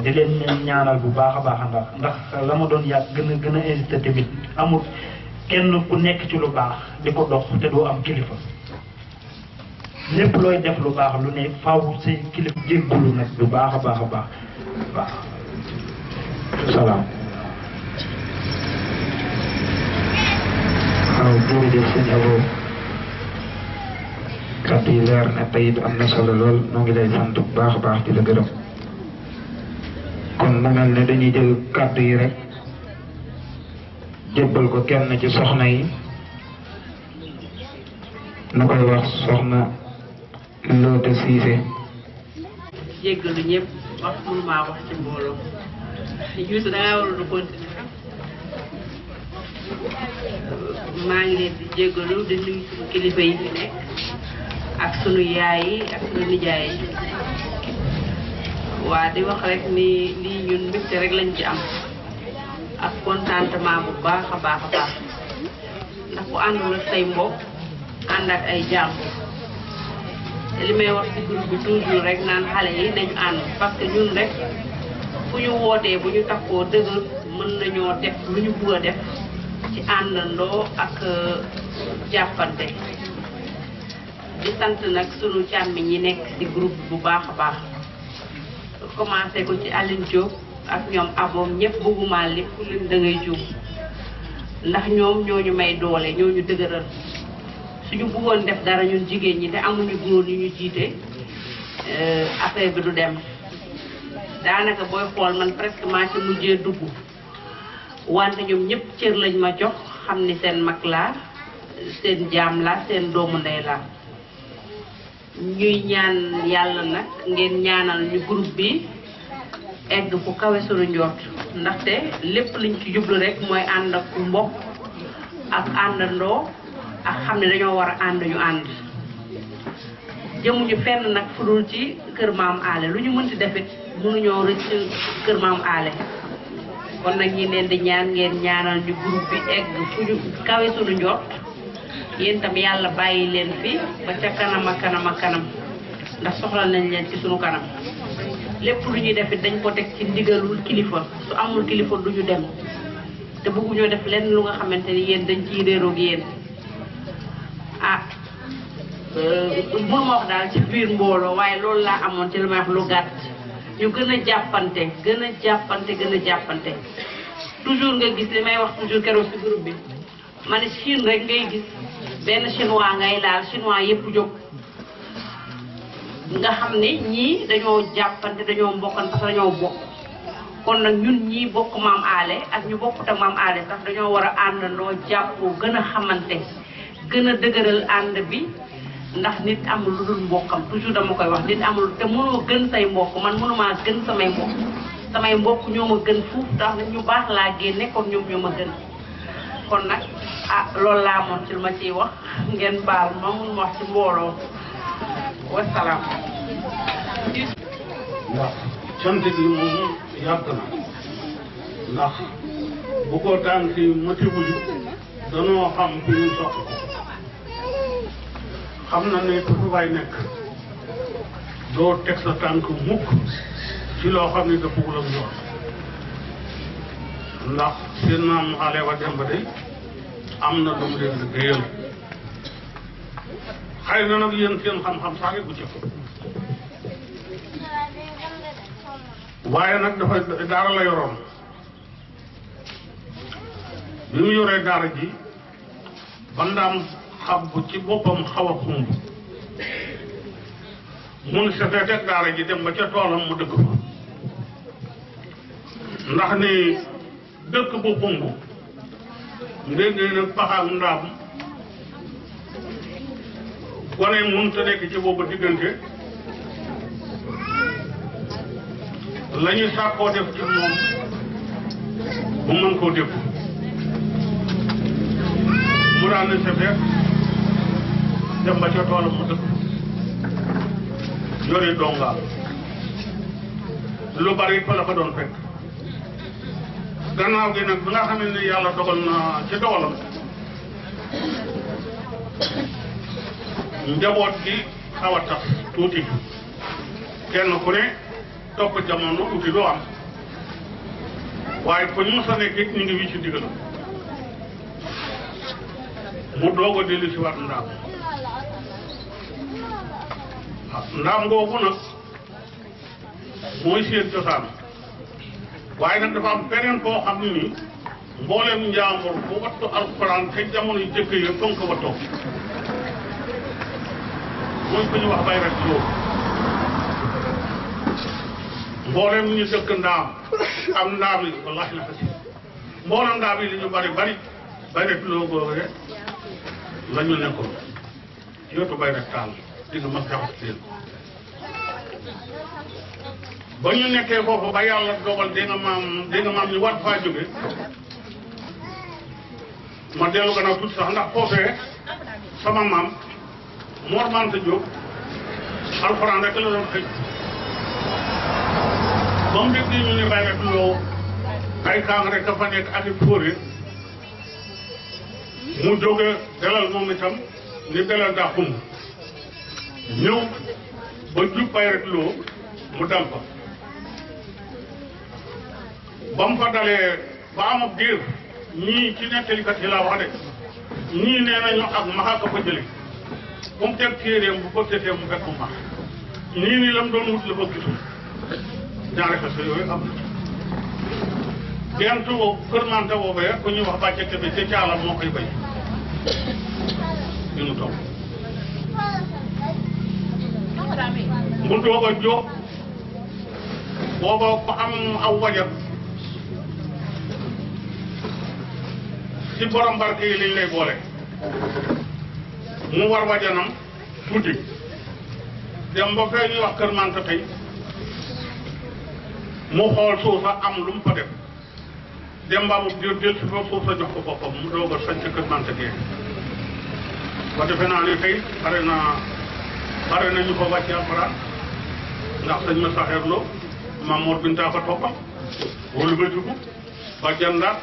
di leen ñaanal bu baax a baax ndax la ma doon yàgg gën a insister tamit amul kenn ku nekk ci lu baax di ko dox te doo am kilifa lépp looy def lu baax lu ne faaw say kilifa jéggalu nag bu baax a baax waaw salaam. waaw jërëjëf sëñ Abo kàddu yi leer na tey it am na solo lool noo ngi lay sant bu baax a baax di la gërëm kon mu mel ne dañuy jël kàddu yi rek jébbal ko kenn ci soxna yi na koy wax soxna Loote Cissé. jéggalu ñëpp wax mënu maa wax ci mbooloo Youssou da ngaa waroon a continuer maa ngi leen di jéggalu di nuyu suñu kilifa yi fi nekk ak sunu yaay yi ak sunu nijaay yi waa di wax rek ni lii ñun mbégte rek lañ ci am ak contentement bu baax a baax a baax ndax ku àndul ak say mbokk ànd ak ay jàmm te li may wax ci groupe bi toujours rek naan xale yi nañu ànd parce que ñun rek fu ñu wootee bu ñu takkoo dëgër mën nañoo def lu ñu bëgg a def ci àndandoo ak jàppante di sant nag sunu càmmiñ ñi nekk ci groupe bu baax a baax commencé ko ci Aline Diop ak ñoom aboom ñëpp bëgguma lépp lim da ngay juum ndax ñoom ñooñu may doole ñooñu dëgëral suñu bëggoon def dara ñun jigéen ñi te amuñu góor ñu ñu jiite affaire bi du dem daanaka booy xool man presque maa ci mujjee dugg wante ñoom ñëpp cër lañ ma jox xam ni seen mag laa seen jaam laa seen doomu ndey laa ñuy ñaan yàlla nag ngeen ñaanal ñu groupe bi egg fu kawe sunu njort ndaxte lépp liñ ci jublu rek mooy ànd ak mbokk ak àndandoo ak xam ne dañoo war a ànd ñu ànd jëmuñu fenn nag fu dul ci kër maam aale lu ñu mënti defit mënuñoo rëcc kër maam aale kon nag ñi leen di ñaan ngeen ñaanal ñu groupe bi egg fu ñu kawe sunu njort yéen tam yàlla bàyyi leen fi ba ca kanam a kanam a kanam ndax soxla nañ leen ci sunu kanam lépp lu ñuy def it dañ ko teg ci ndigalul kilifa su amul kilifa du ñu dem te bëgguñoo def lenn lu nga xamante ni yéen dañ ciy réeroog yéen ah mënuma wax daal ci biir mbooloo waaye loolu laa amoon ci li may wax lu gàtt ñu gën a jàppante gën a jàppante gën a jàppante toujours nga gis li may wax toujours keroog ci groupe bi ma ne Chine rek ngay gis benn chinois ngay laal chinois yëpp jóg nga xam ne ñii dañoo jàppante dañoo mbokkante parce que dañoo bokk kon nag ñun ñii bokk maam aale ak ñu bokkut ak maam aale sax dañoo war a àndandoo jàppoo gën a xamante gën a dëgëral ànd bi ndax nit amul lu dul mbokkam toujours dama koy wax nit amul te mënoo gën say mbokk man mënumaa gën samay mbokk ñoo ma gën fuuf ndax ñu baax laa génne kon ñoom ñoo ma gën kon nag ah loolu laa moom ci lu ma ciy wax ngeen baal ma mun ma wax ci mbooloo wasalaam. ndax cant gi moom yàgg na ndax bu ko tànk yi matiwuñu danoo xam fi ñu soxla xam na ne ku fi waay nekk doo teg sa tànk mukk ci loo xam ne dafa wul ak yoon ndax seen maam xaale wa dem ba day am na lu mu leen liggéeyal xëy na nag yéen seen xam-xam sax bu ci waaye nag dafa daara la yoroon bi mu yoree daara ji ba ndaam xam bu ci boppam xaw a xumb mun sefee teg daara ji dem ba ca toolam mu dëkk fa ndax ni dëkk bu xumb ndégg nag paxaam ndaam gone mun te nekk ci boobu diggante la ñuy sàkkoo def ci moom bu mën koo def mu daan ne sefee dem ba ca toolam mu dëkk yori dongaal lu bari fa la ko doon fekk gannaaw gi nag bi nga xam ne yàlla dogal na ci dogalam njaboot gi xaw a tax tuuti kenn ku ne topp jamono uti doo am waaye fu ñu mos a nekk it ñu ngi wii ci ndigalam mu doog a dellu si waat ndaam ndaam ngoogu nag mooy seen cosaan waaye nag dafa am beneen koo xam ne nii mbooleem njàmbur bu wattu alxuraan te jamono yu jëkk yi fonk wattoo mooy ko ñu wax bay rek loolu mbooleem ñu dëkk ndaam am ndaam yi wallaahi la xasi mbooleem ndaam yi li ñu bari bari bay rek loo googee la ñu nekkoon yootu bay rek taal di nga mas jaxas leen ba ñu nekkee foofu ba yàlla dogal dégg nga maam ñu war faa jóge ma dellu gannaaw tuuti sax ndax foofee sama maam Mor Manta Diop alxuraan rek la doon xëy ba mu déggee ñu ne bàyyi rek loo ay kaang rek dafa nekk ak i fóore mu jóge dalal moom itam ni dalal daa xumb ñëw ba jub bàyyi rek loo mu dal ko ba mu fa dalee ba am ab diir ñii ci nettalikat yi laa wax de ñii nee nañu ak maxa ka fa jële bu mu teg téeréem bu ko tetee mu fekk mu max ñii ni lam doon wut la ba gisul ñaari xase yooyu am na gentu kër mante boobee ku ñuy wax bàcce kebe ca caalam moo koy bay ñu nu toog mu doog a jóg booba ko am aw wajar ci borom barke yi lañ lay boole mu war wajanam guddi dem ba fee ñuy wax kër mante tey mu xool suufa am lu mu fa def dem mbaamu jël si fa suufa jox ko boppam mu doog a sañ ca kër mante gee ba defe naa ni tey bare na ñu ko wàcce alxuraan ndax sëñ ma saxeerloo Mamoor Binta fa toppal wóolu batiku ba jandaat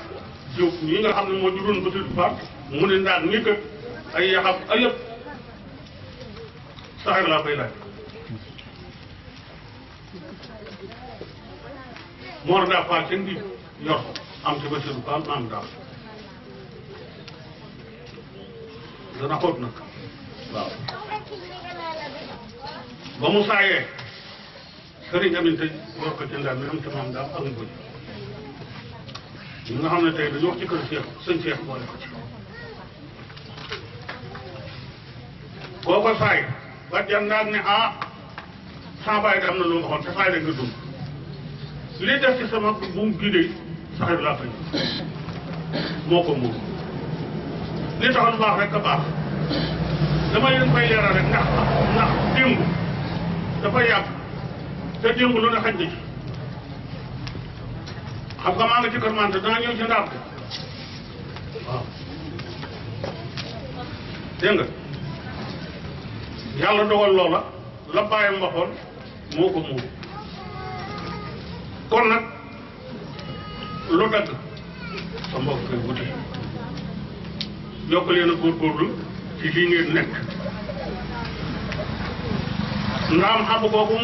jóg ñi nga xam ne moo juróon ba tudd faat mu ne ndaat ñi kët ay yaxam ayëpp saxeer laa koy laaj Mor daa faal seen bi yor am ci Basiru Faal maam daal dana xóot nag waaw ba mu saayee sëriñ Amin tey yor ko ci ndaam mi am ci maam daal ak nguñ ñi nga xam ne tey dañu wax ci kër Cheikh sëñ Cheikh boole ko ci boo ko saay ba jandaat ne sama baay da am na lu nga xoon te saay rek nga dund li def ci sama bu mu gidee saxir laa fay moo ko moom li tax lu baax rek a baax dama leen koy leeral rek ndax démb dafa yàgg te démb lu ne xaj na ci xam nga maa ngi ci kër mante dana ñëw ci ndaar ko waaw dégg nga yàlla dogal loola la bàyyam waxoon moo ko moom kon nag lu dagg sa mbokk koy wuti yokk leen a góorgóorlu ci lii ngeen nekk ndaam xabb googu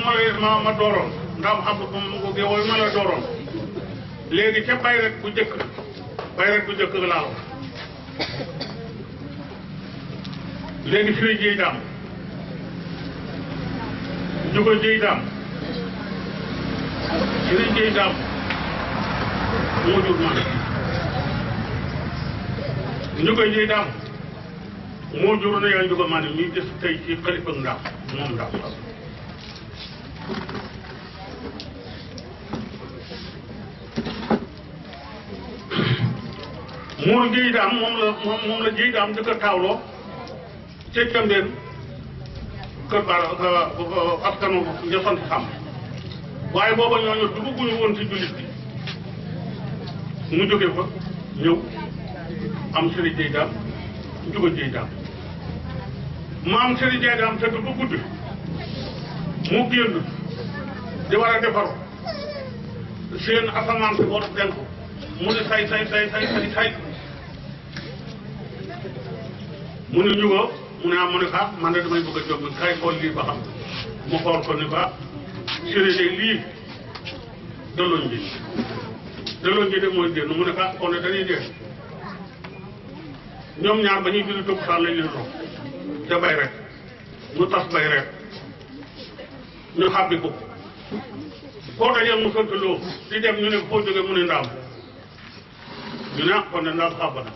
ma dooroon ndaam xabb googu yooyu ma la dooroon léegi ca bayret bu jëkk laa wax léegi firi jiy daam jugo jiy daam firi jiy daam moo jur man njugo jiy daam moo jur na yaa njugo man mi des tey ci xalifa ndaam moom ndaam muur jiy daam moom la jiy daam di ko taawloo ca cambeen kër ba askanu nga sant xam waaye booba ñooñu dugguñu woon ci jullit bi mu jóge fa ñëw am sëriñ jiy daam njuga jiy daam maam sëriñ jiy daam te du ba guddi mu génn di war a defaru seen asamaan si war denk mu ne say mu ne njuga mu ne mu ne man de damay bëgg a jóg kay xool lii ba xam mu xool ko ni sëriñ de lii daloon ji de mooy génn mu ne kon ne dañuy dee ñoom ñaar ba ñuy julli takkusaan lañ leen rox ca bay rek mu tas bay rek ñu xàbbi ko koo dajeel mu sant loo di dem ñu ne foo jóge mu ne ndaam ñu ne kon ne ndaam xàbb na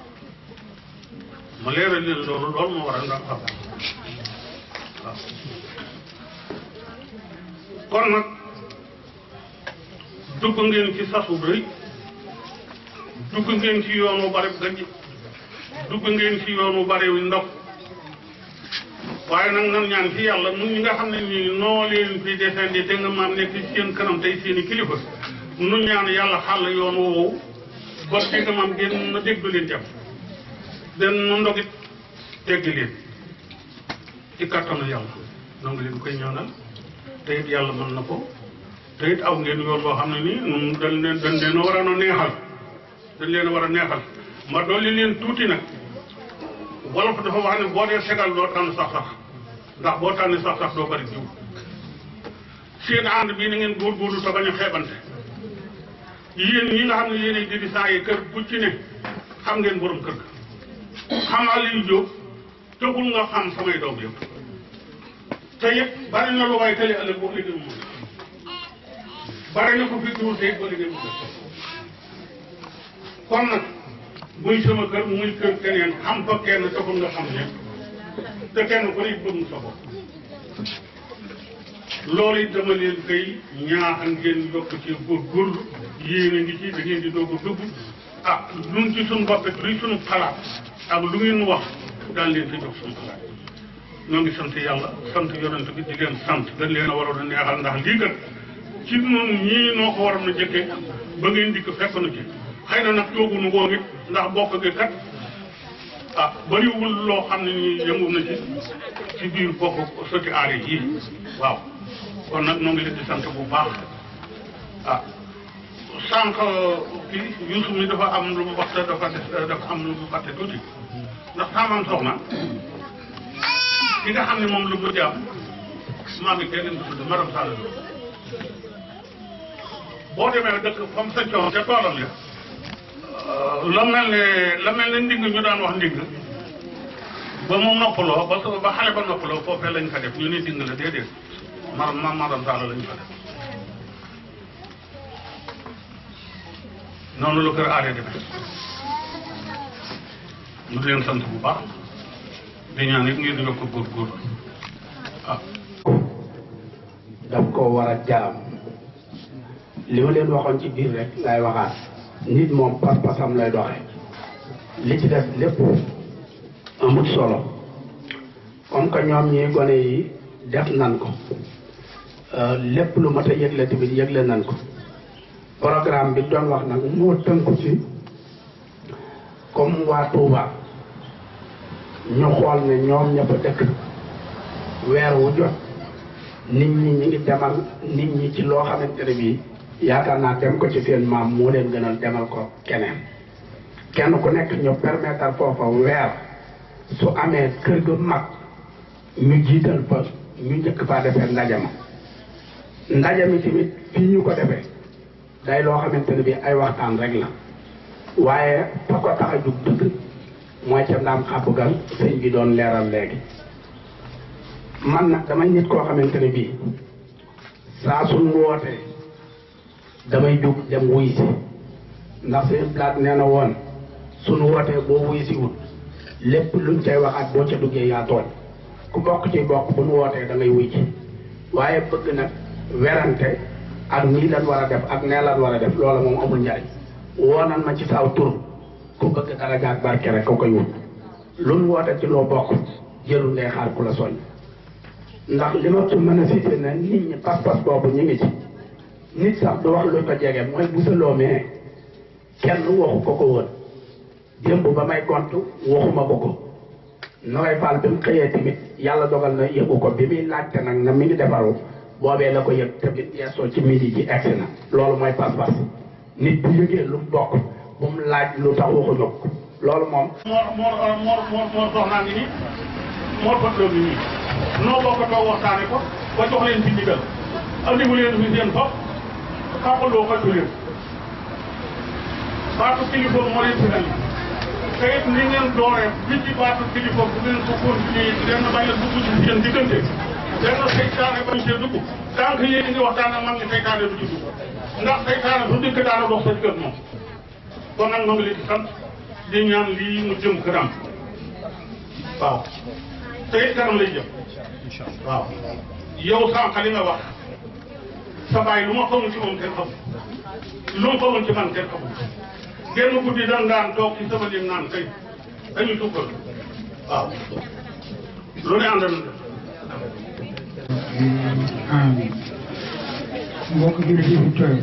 ma leeral leen loolu moo waral ndaam xàbb waaw kon nag dugg ngeen ci sasu rëy dugg ngeen ci yoon wu bari gajj dugg ngeen ci yoon wu bari ndox waaye nag nan ñaan ci yàlla nun ñi nga xam ne nii noo leen fi defendi te nga maam nekk ci seen kanam tey seeni kilifa nu ñaan yàlla xàll yoon woowu ba te nga maam ngeen na déglu leen jàpp den nu ndogit teggi leen ci kattanu yàlla noo ngi leen koy ñaanal te it yàlla mën na ko te it aw ngeen yoon boo xam ne nii ñun dañ leen war a neexal dañ leen war a neexal ma dolli leen tuuti nag wolof dafa wax ne boo dee segal doo tànn sax ndax boo tànni sax doo bari jiw seen ànd bii na ngeen góorgóorlu te bañ a xeebante yéen ñi nga xam ne yéen di saa yi kër bu ci ne xam ngeen borom kër ga xam Aliou Diop taxul nga xam samay doom yëpp te yëpp bari na lu waay tali ëllëg boo liggéey mu bari na ko fi tuur te it ba liggéey mu kon nag muy sama kër muy kër keneen xam fa kenn taxul nga xam ñëpp te kenn ku ne bëgg sa bopp loolu it dama leen koy ñaax ngeen yokk ci góorgóorlu yéen a ngi ci da ngeen di doog a dugg ah luñ ci suñu bopp luy suñu xalaat ak lu ngeen wax daal leen di jox suñu xalaat ñoo ngi sant yàlla sant yonent bi di leen sant dañ leen a waroon a neexal ndax lii kat ci noonu ñii noo ko waroon a jëkkee ba ngeen dikk fekk na ci xëy na nag tooguñu woon it ndax bokk gi kat ah bariwul loo xam ne nii yëngu na ci biir bokk soti aare yi waaw kon nag ñoo ngi leen di sant bu baax ah sànq kii Youssou mi dafa am lu mu wax te dafa am lu mu fàtte tuuti ndax taamam soxna ki nga xam ne moom lu mu jàpp maa ngi kenn tudd madame Sall boo demee dëkk comme sa coon ca toolam ya la mel ne ndig ñu daan wax ndig ba mu noppaloo ba xale ba noppaloo foofee lañ fa def ñu ne ding la déedéet madame Sall lañ fa def noonu la kër aaree demee ñu di leen sant bu baax di ñaan it ngeen di yokk góorgóorlu ah. daf koo war a jaam li ma leen waxoon ci biir rek lay waxaat nit moom pas-pasam lay doxe li ci def lépp amut solo comme que ñoom ñi gone yi def nan ko lépp lu mat a yëgle tamit yëgle nan ko programme bi doon wax nag moo tënku ci comme waa Touba ñu xool ne ñoom ñëpp dëkk weer wu jot nit ñi ñu ngi demal nit ñi ci loo xamante ne bii yaakaar naa dem ko ci seen maam moo leen gënal demal ko keneen kenn ku nekk ñu permettre foofa weer su amee kër gu mag ñu jiital fa ñu njëkk faa defee ndaje ma ndaje mi tamit fii ñu ko defee day loo xamante ne bii ay waxtaan rek la waaye fa ko tax a jug dëgg mooy ca ndaam xàbbugal sëñ bi doon leeral léegi man nag damay nit koo xamante ne bii saa suñ wootee damay jug dem wuy si ndax seen blaat nee na woon suñu wootee boo wuy si wut lépp luñ cay wax ak boo ca duggee yaa tooñ ku bokk ci bokk bu nu wootee da ngay wuy ci waaye bëgg nag werante ak nii lan war a def ak nee lan war a def loola moom amul njariñ woonan ma ci saaw tur ku bëgg dara gaag barke rek ko koy wut luñ woote ci loo bokk jërul ngay xaar ku la soñ ndax li ma ci mën a cité na nit ñi pas-pas boobu ñu ngi ci nit sax du wax luñ ko jege mooy bu sa loomee kenn waxu ko ko woon démb ba may gontu waxuma ko nooy faal bi mu xëyee tamit yàlla dogal na yëgu ko bi muy laajte nag na mi ngi defaru boobee la ko yëg tamit yeesoo ci midi ji egsi na loolu mooy pas-pas nit bu yëgee lu bokk bu mu laaj lu tax waxuñu ko loolu moom moo soxnaa ngi nii moo totloo ngi nii noo bokk toog waxtaane ko ba jox leen ci ndigal andiwu leen fi seen bopp xàqaloo xatu leen baatu kilifa moo leen fi dal te it ni ngeen dooree bi ci baatu kilifa bu ngeen ko continuer leen bàyyi dugg ci seen diggante leen seytaane bañ see dugg tant que yéen ngi waxtaan ak mag ñi seytaane du ci dugg ndax seytaane su dikk daana dox sa diggante moom kon nag moo ngi leen di sant di ñaan lii mu jëm kanam waaw te it kanam lay jëm waaw yow sànq li nga wax sa baay lu ma xamul ci moom kenn xamul lu ma xamul ci man kenn xamul genn guddi dan daan toog ci sama lim naan tey dañuy tukkal waaw lu ne ànd na amiin mbokk jullit yi fi teew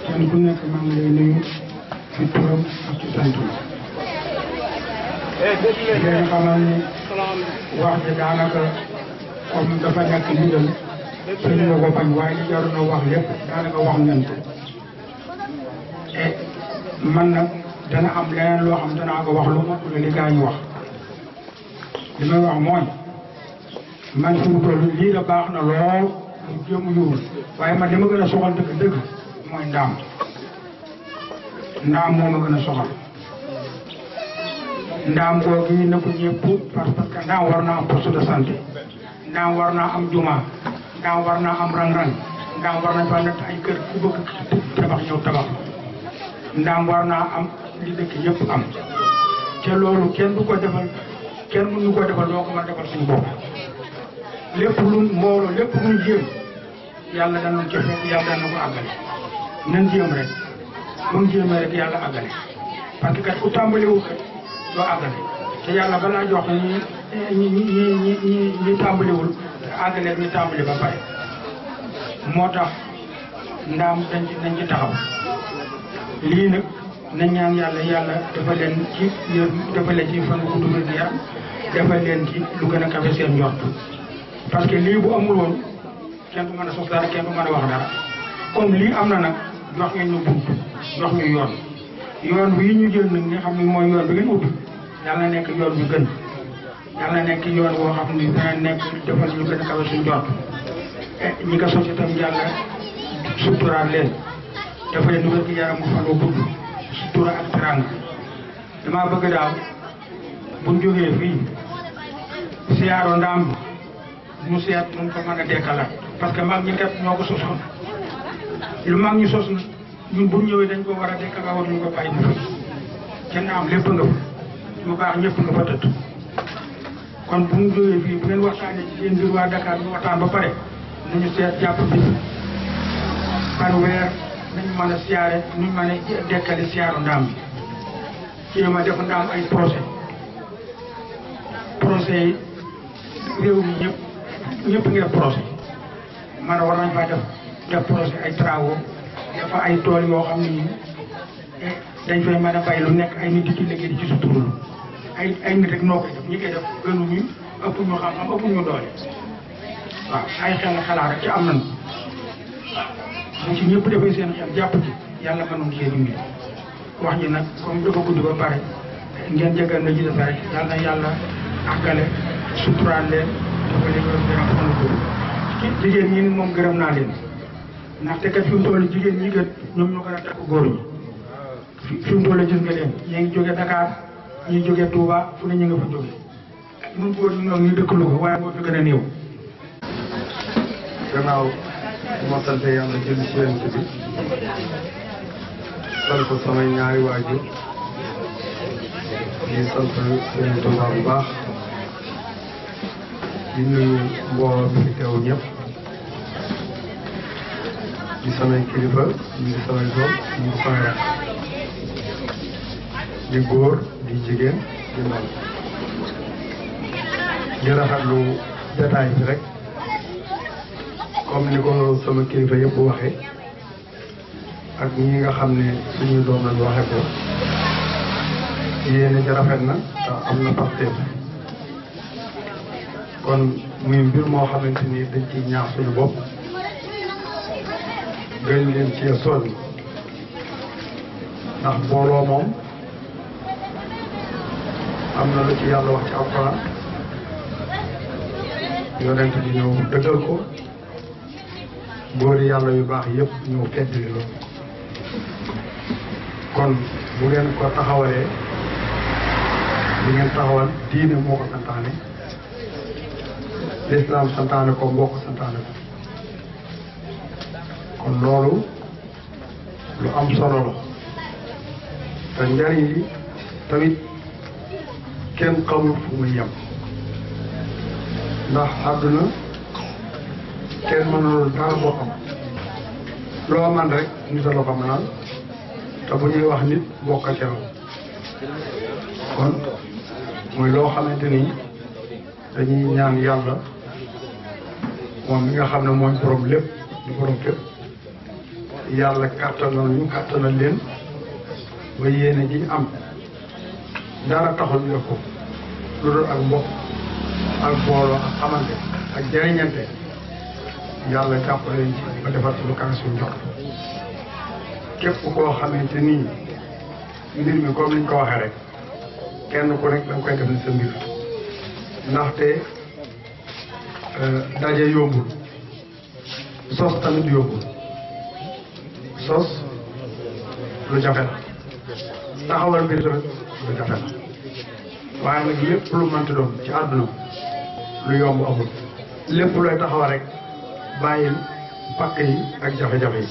kenn ku nekk maa ngi lay nuyu ci turam ak ci santam leen xamal ni wax ji daanaka comme dafa nekk ndigal suñu ma ko bañ waaye li jaroon a wax lépp daanaka wax ngeen ko et man nag dana am leneen loo xam danaa ko wax lu ma li gaa ñu wax li may wax mooy man fi mu toll lii la baax na lool mu jëm yuul waaye man li ma gën a soxal dëgg mooy ndaam moo ma gën a soxal ndaam googu na ko ñëpp parce que ndaam war naa am poste de santé ndaam war naa am juma ndaam war naa am rang-rang ndaam war nañ fa nekk ay kër ku bëgg tabax ñëw tabax ndaam war naa am li dëkk yëpp am te loolu kenn du ko defal kenn mënu ko defal doo ko mën a defal suñu bopp lépp lu mbooloo lépp lu jéem yàlla danañ ca fekk yàlla dana ko àggale nan jéem rek mun jéemee rek yàlla àggale parce que kat ku tàmbaliwul kat doo àggale te yàlla balaa jox ñi tàmbaliwul àggale ñu tàmbali ba pare moo tax ndaam dañ ci taxaw lii nag nañ ñaan yàlla dafa leen ci dafa leen ci fan gudd wér gu yaram dafa leen ci lu gën a kafe seen njort parce que lii bu amul woon kenn du mën a sos dara kenn du mën a wax dara comme lii am na nag jox ngeen ñu bunt jox ñu yoon bii ñu jël nag nga xam ne mooy yoon bi ngeen ubbi yàlla na nekk yoon bi gën yàlla na nekk yoon boo xam ne dana nekk defal ñu gën a kawe suñu njort ñi ko sos itam yàlla suturaal leen dafa leen wér gi yaram mu fan gudd sutura ak teranga damaa bëgg daal buñ jógee fii siyaaro ndaam bi mu seet nu ko mën a dekkalaat parce que mag ñi kat ñoo ko sosoon lu mag ñi sos na ñun bu ñëwee dañ ko war a dekkalaat war ñu ko bàyyi mu fi kenn am lépp nga fa lu baax ñëpp nga fa tëdd kon bu ñu jógee fii bu ngeen waxtaanee ci seen biir waa Dakar ñu waxtaan ba pare nañu seet jàpp bi par weer nañu mën a siyaare nuñ mën a dekkale siyaaru ndaam bi ci ma def ndaam ay projet yi réew mi ñëpp ngi def projet man war nañ faa def projet ay travaux dafa ay tool yoo xam ne nii dañ fay mën a bay lu nekk ay nit di ci liggéey di ci suturlu ay nit rek noo koy def ñi koy def gënuñu ëpp ñu xam-xam ëpp ñu doole waaw ay xel xalaat rek ci am nañu bu ci ñëpp defee seen xel jàpp ci yàlla mënoon cee dimbali wax ji nag comme dafa gudd ba pare ngeen jégal na ji des rek yàlla na yàlla àggale suturaal leen dafa leen yoon gën a fan ko jigéen ñi moom gërëm naa leen ndaxte kat fi mu toll jigéen ñi gën ñoom ñoo gën a takk góor ñi fi mu toll gis nga leen ñi ngi jóge Dakar ñi jóge Touba fu ne ñu nga fa jóge ñun góor ñi ñoom ñu dëkk Louga waaye moo fi gën a néew. gannaaw moo sant yàlla jël ci yonent bi sant samay ñaari waajur di sant Sëriñ Touba bu baax di nuyu mbooloo bi fi teew ñëpp di samay kilifa ñu ngi samay doom ñu ngi samay rakk di góor di jigéen di ndaw di rafetlu détail bi rek comme ni ko sama kilifa yëpp waxee ak ñi nga xam ne suñuy doom lañ waxe ko yéene ji rafet na te am na pasteef kon muy mbir moo xamante ni dañ ciy ñaax suñu bopp gën leen ci sonn ndax booloo moom am na lu ci yàlla wax ci alxuraan yonent bi ñëw dëggal ko góori yàlla yu baax yëpp ñëw feddali loolu kon bu ngeen ko taxawalee li ngeen taxawal diine moo ko santaane lislaam santaane ko mbokk santaane ko kon loolu lu am solo la te njariñ li tamit kenn xamul fu muy yem ndax àdduna kenn mënul dara boppam loo man rek nit a la ko mënal te bu ñuy wax nit bokk ca kon muy loo xamante ni dañuy ñaan yàlla moom mi nga xam ne mooy borom lépp di borom képp yàlla kàttanal ñu kàttanal leen ba yéene ji am dara taxul ñu def ko lu dul ak mbokk ak booloo ak xamante ak jariñante yàlla jàppale leen ci ba defar ci lu kawe suñu njort képp koo xamante ni mbir mi comme niñ ko waxee rek kenn ku nekk da nga koy def ni sa mbir ndaxte daje yombul sos tamit yombul sos lu jafe la taxawal mbir tamit lu jafe la waaye nag lépp lu mënti doon ci àdduna lu yomb amul lépp looy taxawal rek bàyyil pakk yi ak jafe-jafe yi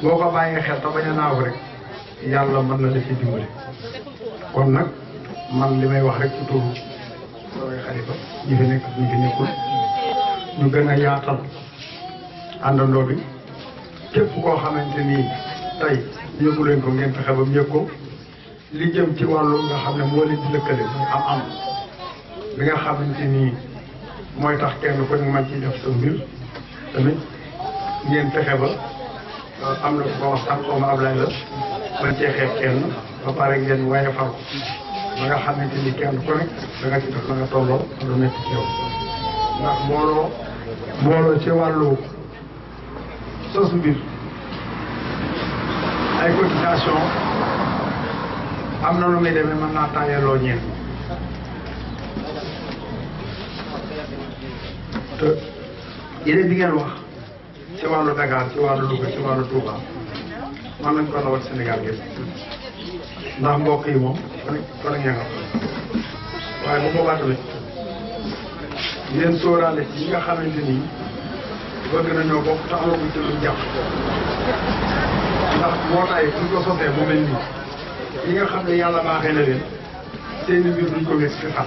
boo ko bàyyee xel te bañ a naaw rek yàlla mën na la ci dimbali kon nag man li may wax rek ci turu samay xalifa ñi fi nekk ñi fi nekkul ñu gën a yaatal àndandoo bi képp koo xamante ni tey yëgu leen ko ngeen fexe ba mu yëg ko li jëm ci wàllu nga xam ne moo leen di lëkkale muy am bi nga xamante ni mooy tax kenn ko man ci def sa mbir tamit ngeen fexe ba am na ko wax sax xaw ma Ablaye la bañ cee xeeb kenn ba pare ngeen waye far ko ba nga xamante ni kenn ku nekk da nga ci def la nga tolloo lu nekk ci yow ndax mbooloo ci wàllu sos mbir ay cotisation am na lu muy demee mën naa tàyyeloo ñeen te yeneen bi ngeen wax ci wàllu Dakar ci wàllu Louga ci wàllu Touba man nañ ko lawal Sénégal gépp ndax mbokk yi moom kon ak ña nga waaye bu boobaa tamit ngeen sóoraale ci ñi nga xamante ni bëgg nañoo bokk te amaguñ ci luñ jàpp ndax mbootaay buñ ko sosee mu mel nii ñi nga xam ne yàlla baaxee na leen seeni mbir duñ ko wér ci xam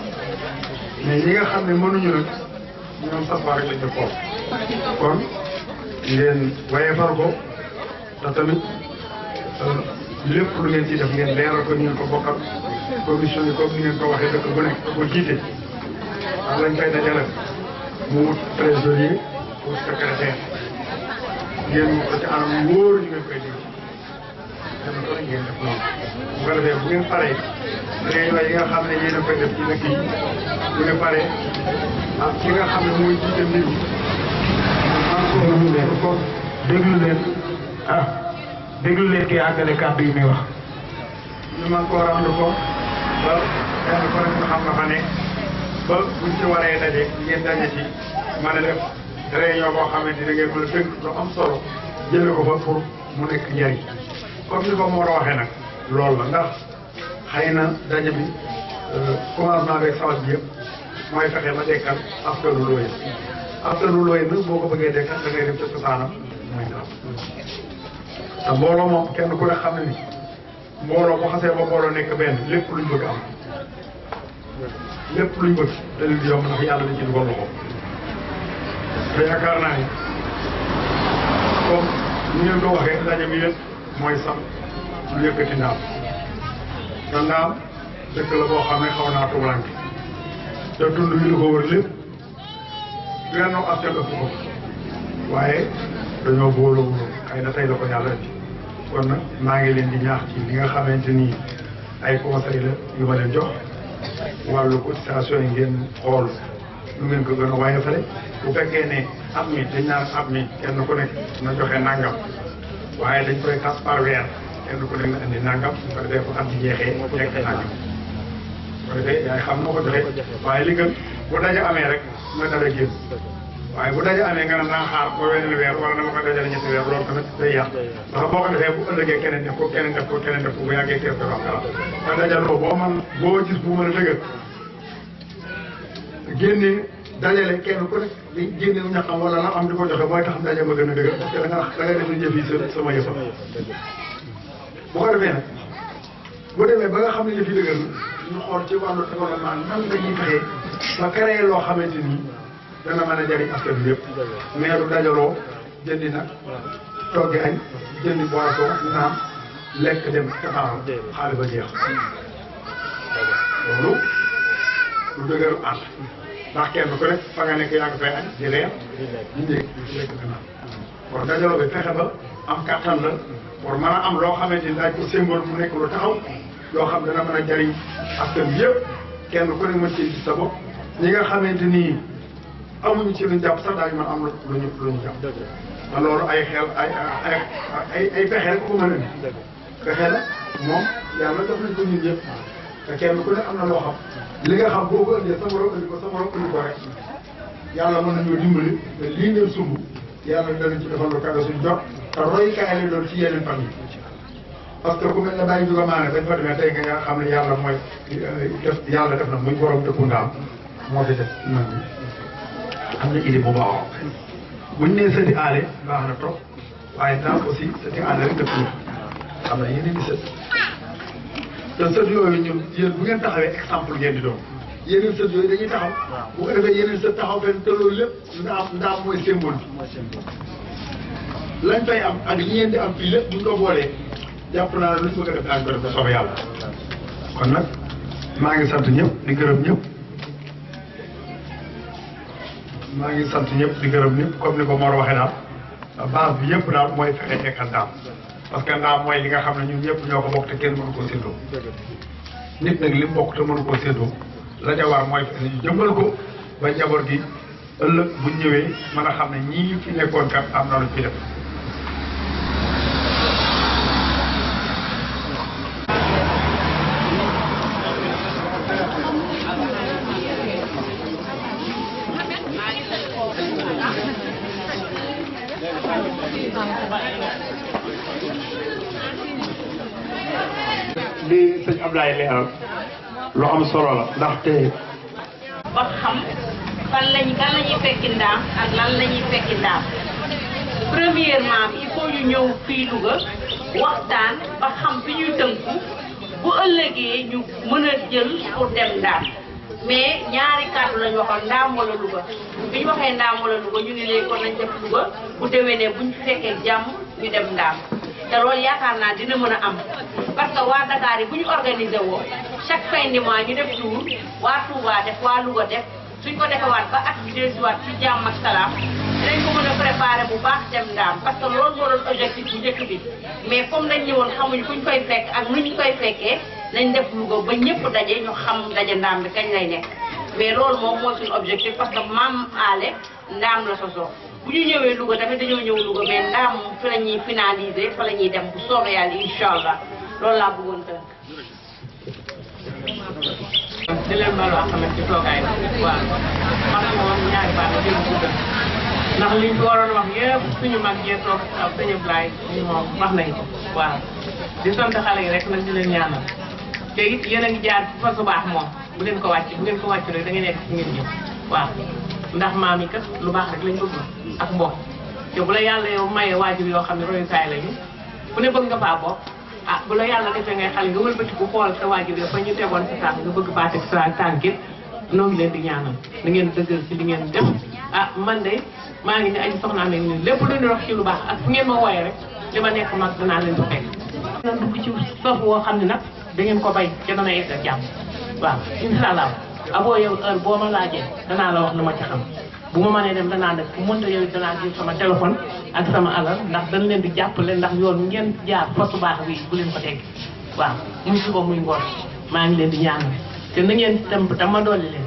mais ñi nga xam ne mënuñu nag ñoom safaa rek lañ def foofu kon ngeen waye far ko te tamit lépp lu ngeen ci def ngeen leeral ko ñu ngeen ko bokkal commission yi comme ni ngeen ko waxee dëkk bu nekk ko jiite ak lañ koy dajale mu wut trésorier wut secrétaire ngeen wut ko ci anam wóor ñu ngeen koy dégg kenn ko ngeen def noonu bu ko defee bu ngeen paree réunion yi nga xam ne yéen a koy def ci dëkk yi bu ngeen paree ak ki nga xam ne mooy jiite mbir mi man ko déglu leen déglu leen kii àggale kàddu yi muy wax. ñu mën koo rendre compte ba kenn ku nekk xam nga fa ne ba buñ ci waree daje ngeen daje ci mën a def réunion boo xamante ne ngeen mën a tënk lu am solo jëlee ko fa pour mu nekk njariñ comme ni ko Mor waxee nag loolu la ndax xëy na daje bi commencement beeg sawat bi yëpp mooy fexe ba dekkal askanu Looyeen askanu Looyeen nag boo ko bëggee dekkal da ngay dem ca cosaanam mooy ndax te mbooloo moom kenn ku ne xam ne ni mbooloo bu xasee ba mbooloo nekk benn lépp luñ bëgg am lépp luñ bëgg da leen di yomb ndax yàlla dañ ci dugal loxo te yaakaar naa ni comme ni ngeen ko waxee ndaje mi yëpp mooy sax lu yëkkati ndaam te ndaam dëkk la boo xam ne xaw naa tumuranke te tund wi lu ko wër lépp benn askan ëpp ko waaye dañoo booloo xëy na tey la ko yàlla indi kon nag maa ngi leen di ñaax ci li nga xamante ni ay conseil la yu ma leen jox wàllu cotisation yi ngeen xool lu ngeen ko gën a waaye fale bu fekkee ne at mi dañ naan at mi kenn ku nekk na joxe nangam waaye dañ koy tas par weer kenn ku nekk na indi nangam bu ko defee bu at bi jeexee nekk nangam bu ko defee yaay xam noo ko joxe waaye li gën bu daje amee rek na dara génn waaye bu daje amee nga ne naa xaar ba weneen weer wala dama ko dajale ñetti weer loolu tamit day yàq ndax boo ko defee bu ëllëgee keneen def ko keneen def ko keneen def ko bu yàggee kees dafa am dara te dajaloo boo man boo gis bu mën a dëgër génne dajale kenn ku nekk di génne ñaxam wala la am di ko joxe mooy tax daje ma gën a dëgër parce que da nga def ni jëf yi sama yëfa bu ko defee nag bu demee ba nga xam ne yëf yi dëgër ñu xool ci wàllu développement nan la ñuy fexee ba créer loo xamante ni dana mën a jariñ askan bi yëpp mais du dajaloo jëndi nag toggi añ jëndi boisson naam lekk dem ca xaaral xaalis ba jeex loolu lu dëgëru ànd ndax kenn ku nekk fa nga nekk yaa ngi fay añ di reer di ndéeg lekk di naan kon dajaloo bi fexe ba am kattan la pour mën a am loo xamante ni daaj ko symbole mu nekk lu taxaw loo xam dana mën a jariñ askan bi yëpp kenn ku ne mën ci gis sa bopp ñi nga xamante ni amuñu ci luñ jàpp sax daañu mën am lu ñu jàpp te loolu ay xel ay pexe rek ko mën a indi pexe la moom yàlla def nañ ko ñun ñëpp te kenn ku ne am na loo xam li nga xam boo ko indee sa morom indi ko sa morom indi ko rek yàlla mën nañoo dimbali te lii ngeen sumb yàlla danañ ci defal lu kawe suñ jot te royukaay lay doon ci yeneen famille parce que ku mel ne bàyyi juga maane dañ fa demee tey nga xam ne yàlla mooy yàlla def na muy borom dëkku ndaam moo fi def man bi am na idée bu baax buñ nee sëti aale baax na trop waaye ndaam aussi sëti aale rek dëkk am na yeneen i sët te sët yooyu ñun yéen bu ngeen taxawee exemple ngeen di doon yeneen sët yooyu dañuy taxaw bu ko defee yeneen sët taxaw fenn te loolu lépp ndaam mooy symbole bi lañ fay am ak li ngeen di am fii lépp buñ ko boolee jàpp naa ne lu ñu bëgg a def daañu ko def ba soobee yàlla kon nag maa ngi sant ñëpp di gërëm ñëpp maa ngi sant ñëpp di gërëm ñëpp comme ni ko Mor waxee daal base bi yëpp daal mooy fexe nekkal ndaam parce que ndaam mooy li nga xam ne ñun ñëpp ñoo ko bokk te kenn mënu koo séddoo nit nag li mu bokk te mënu koo séddoo la ca war mooy fexe ñu jëmbal ko ba njaboot gi ëllëg bu ñëwee mën a xam ne ñii fi nekkoon kat am na lu fi def. li sëñ Ablaye leeral lu am solo la ndaxte ba xam kan la ñuy fekki ndaam ak lan la ñuy fekki ndaam premièrement il faut ñu ñëw fii Louga waxtaan ba xam fi ñuy tënku bu ëllëgee ñu mën a jël pour dem ndaam mais ñaari kàddu lañu waxoon ndaam wala Louga bi ñu waxee ndaam wala Louga ñu ne léegi kon nañ def Louga bu déwénee buñ fi fekkee jàmm ñu dem ndaam te loolu yaakaar naa dina mën a am parce que waa Dakar yi bu ñu organisé woo chaque fin de mois ñu def tour waa Touba def waa Louga def suñ ko defewaat ba at bi dellusiwaat ci jàmm ak salaam dinañ ko mën a préparé bu baax dem ndaam parce que loolu moo doon objectif bu njëkk bi mais comme dañ ñëwoon xamuñ fuñ koy fekk ak nuñ koy fekkee nañ def Louga ba ñëpp daje ñu xam daje ndaam bi kañ lay nekk mais loolu moom mooy suñu objectif parce que Maam Allé ndaam la sosoo bu ñu ñëwee Louga tamit dañoo ñëw Louga mais ndaam fi la ñuy finaliser fa la ñuy dem bu soobee yàlla incha allah loolu laa bëggoon tënk. di leen baal wax tamit ci toogaay bi waaw man moom ñaari baat la dégg guddal ndax liñ ko waroon wax yëpp suñu mag yee toog ak sëñ Ablaye ñu moom wax nañ ko waaw di sant xale yi rek nag di leen ñaanal te it yéen a ngi jaar fa su baax moom bu leen ko wàcc rek da ngeen nekk ci ngeen ñëw waaw ndax maam yi kat lu baax rek lañ bëgg ak mbokk te bu la yàlla yow mayee waajur yoo xam ne royukaay lañu ku ne bëgg nga faa bokk ah bu la yàlla defee ngay xale nga wëlbati ku xool sa waajur yi fa ñu tegoon sa tànk nga bëgg faa teg sa tànkit noo ngi leen di ñaanal da ngeen dëggal ci li ngeen def ah man de maa ngi ne aji soxnaa ne ni lépp lu ñu wax ci lu baax ak fu ngeen ma wooyee rek li ma nekk mag danaa leen ko fekk na dugg ci sof woo xam ne nag da ngeen ko bay ca dana yegg ak jàmm waaw incha allah aboo yow heure boo ma laajee danaa la wax lu ma ci xam bu ma mënee dem danaa def bu mënta yow danaa jël sama téléphone ak sama alal ndax dañ leen di jàppale ndax yoon ngeen jaar fasu baax bi bu leen ko tegg waaw muy suba muy ngoon maa ngi leen di ñaanal te na ngeen tam ma dolli leen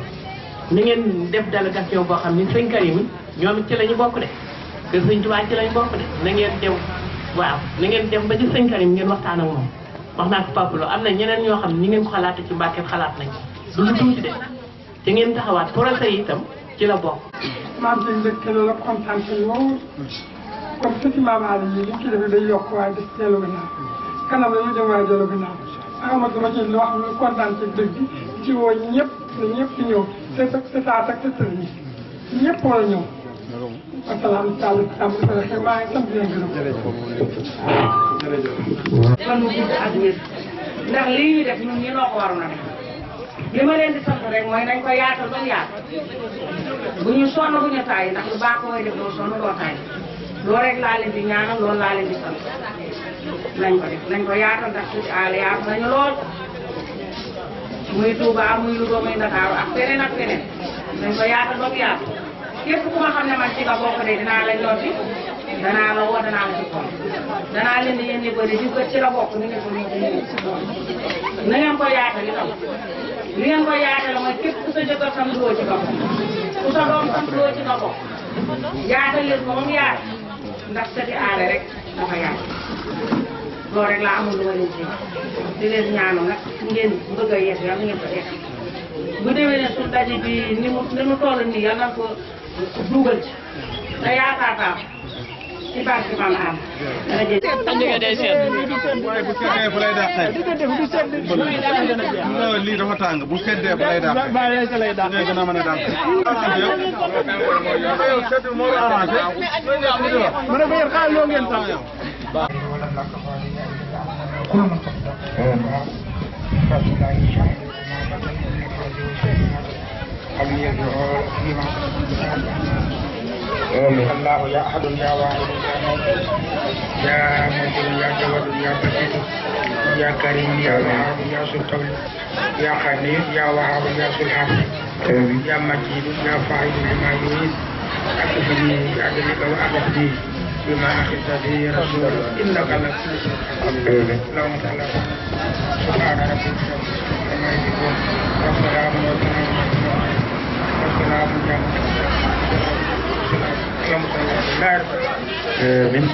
ni ngeen def délégation boo xam ni sëñ Karim ñoom it ci la ñu bokk de kër sëñ Tuubaa ci la ñu bokk de na ngeen dem waaw na ngeen dem ba ci sëñ Karim ngeen waxtaan ak moom wax naa ko Papa Lo am na ñeneen ñoo xam ne ni ngeen ko xalaate ci Mbàkke xalaat nañ du lu tuuti de te ngeen taxawaat projet yi itam ci la bokk. maam si mbégte loolu ak kontaan si loolu comme sëti Maam Allé yi li ñu ci defee day yokk waaye des teelu gannaaw kanam la ñu dem waaye dellu gannaaw Amadou dama ci wax ñu kontaan ci dëgg bi ci woo ñëpp na ñëpp di ñëw te taat ak te tël ñi ñëpp war a ñëw asalaam sall sàmm sa maa ngi sant leen gërëm man mu gudd ak wér ndax lii ñu def ñun ñi noo ko waroon a def li ma leen di sant rek mooy nañ ko yaatal ba mu yaatu bu ñu sonn bu ñu taay ndax lu baax mooy def doo sonn doo taay loolu rek laa leen di ñaanal loolu laa leen di sant nañ ko def nañ ko yaatal ndax Sëti Allé yaatu nañu lool muy Touba muy Louga muy Ndakaaru ak feneen ak feneen nañ ko yaatal ba mu yaatu képp ku ma xam ne man ci nga bokk de dinaa la ñooti danaa la woo danaa la ci xool danaa leen di yéen di bëri di ko ci la bokk ni ngeen ko na ngeen ko yaatal itam li ngeen ko yaatal mooy képp ku sa jëkkër sam duwoo ci boppam ku sa doom sant loo ci nga bokk yaatal leen ko moom yaat ndax sëti aale rek dafa yaat loolu rek laa amul lu ma leen ci di leen ñaanal nag ngeen bëgg a yees yàlla ngeen ko def bu déwee ne suñu daje bi ni mu toll nii yàlla na ko dugal ci te yaakaar naa ci barke Maam Aam dana jël. waaye bu seddee fu lay dàqee. lii dafa tàng bu seddee fu lay dàqee. dina gën a mën a dàqee. moo la arrangé. ma ne ko yéen xaalis loo ngeen tax yow. الله يا أحد يا واحد يا مجد يا جواد يا بسيط يا كريم يا وهاب يا سلطان يا خليل يا وهاب يا سلحان يا مجيد يا فاعل لما يريد أكفني بأجلك وأبقني بما أخذت به رسول إنك على كل شيء قدير اللهم صل سبحان ربك كما يقول والسلام والسلام آمين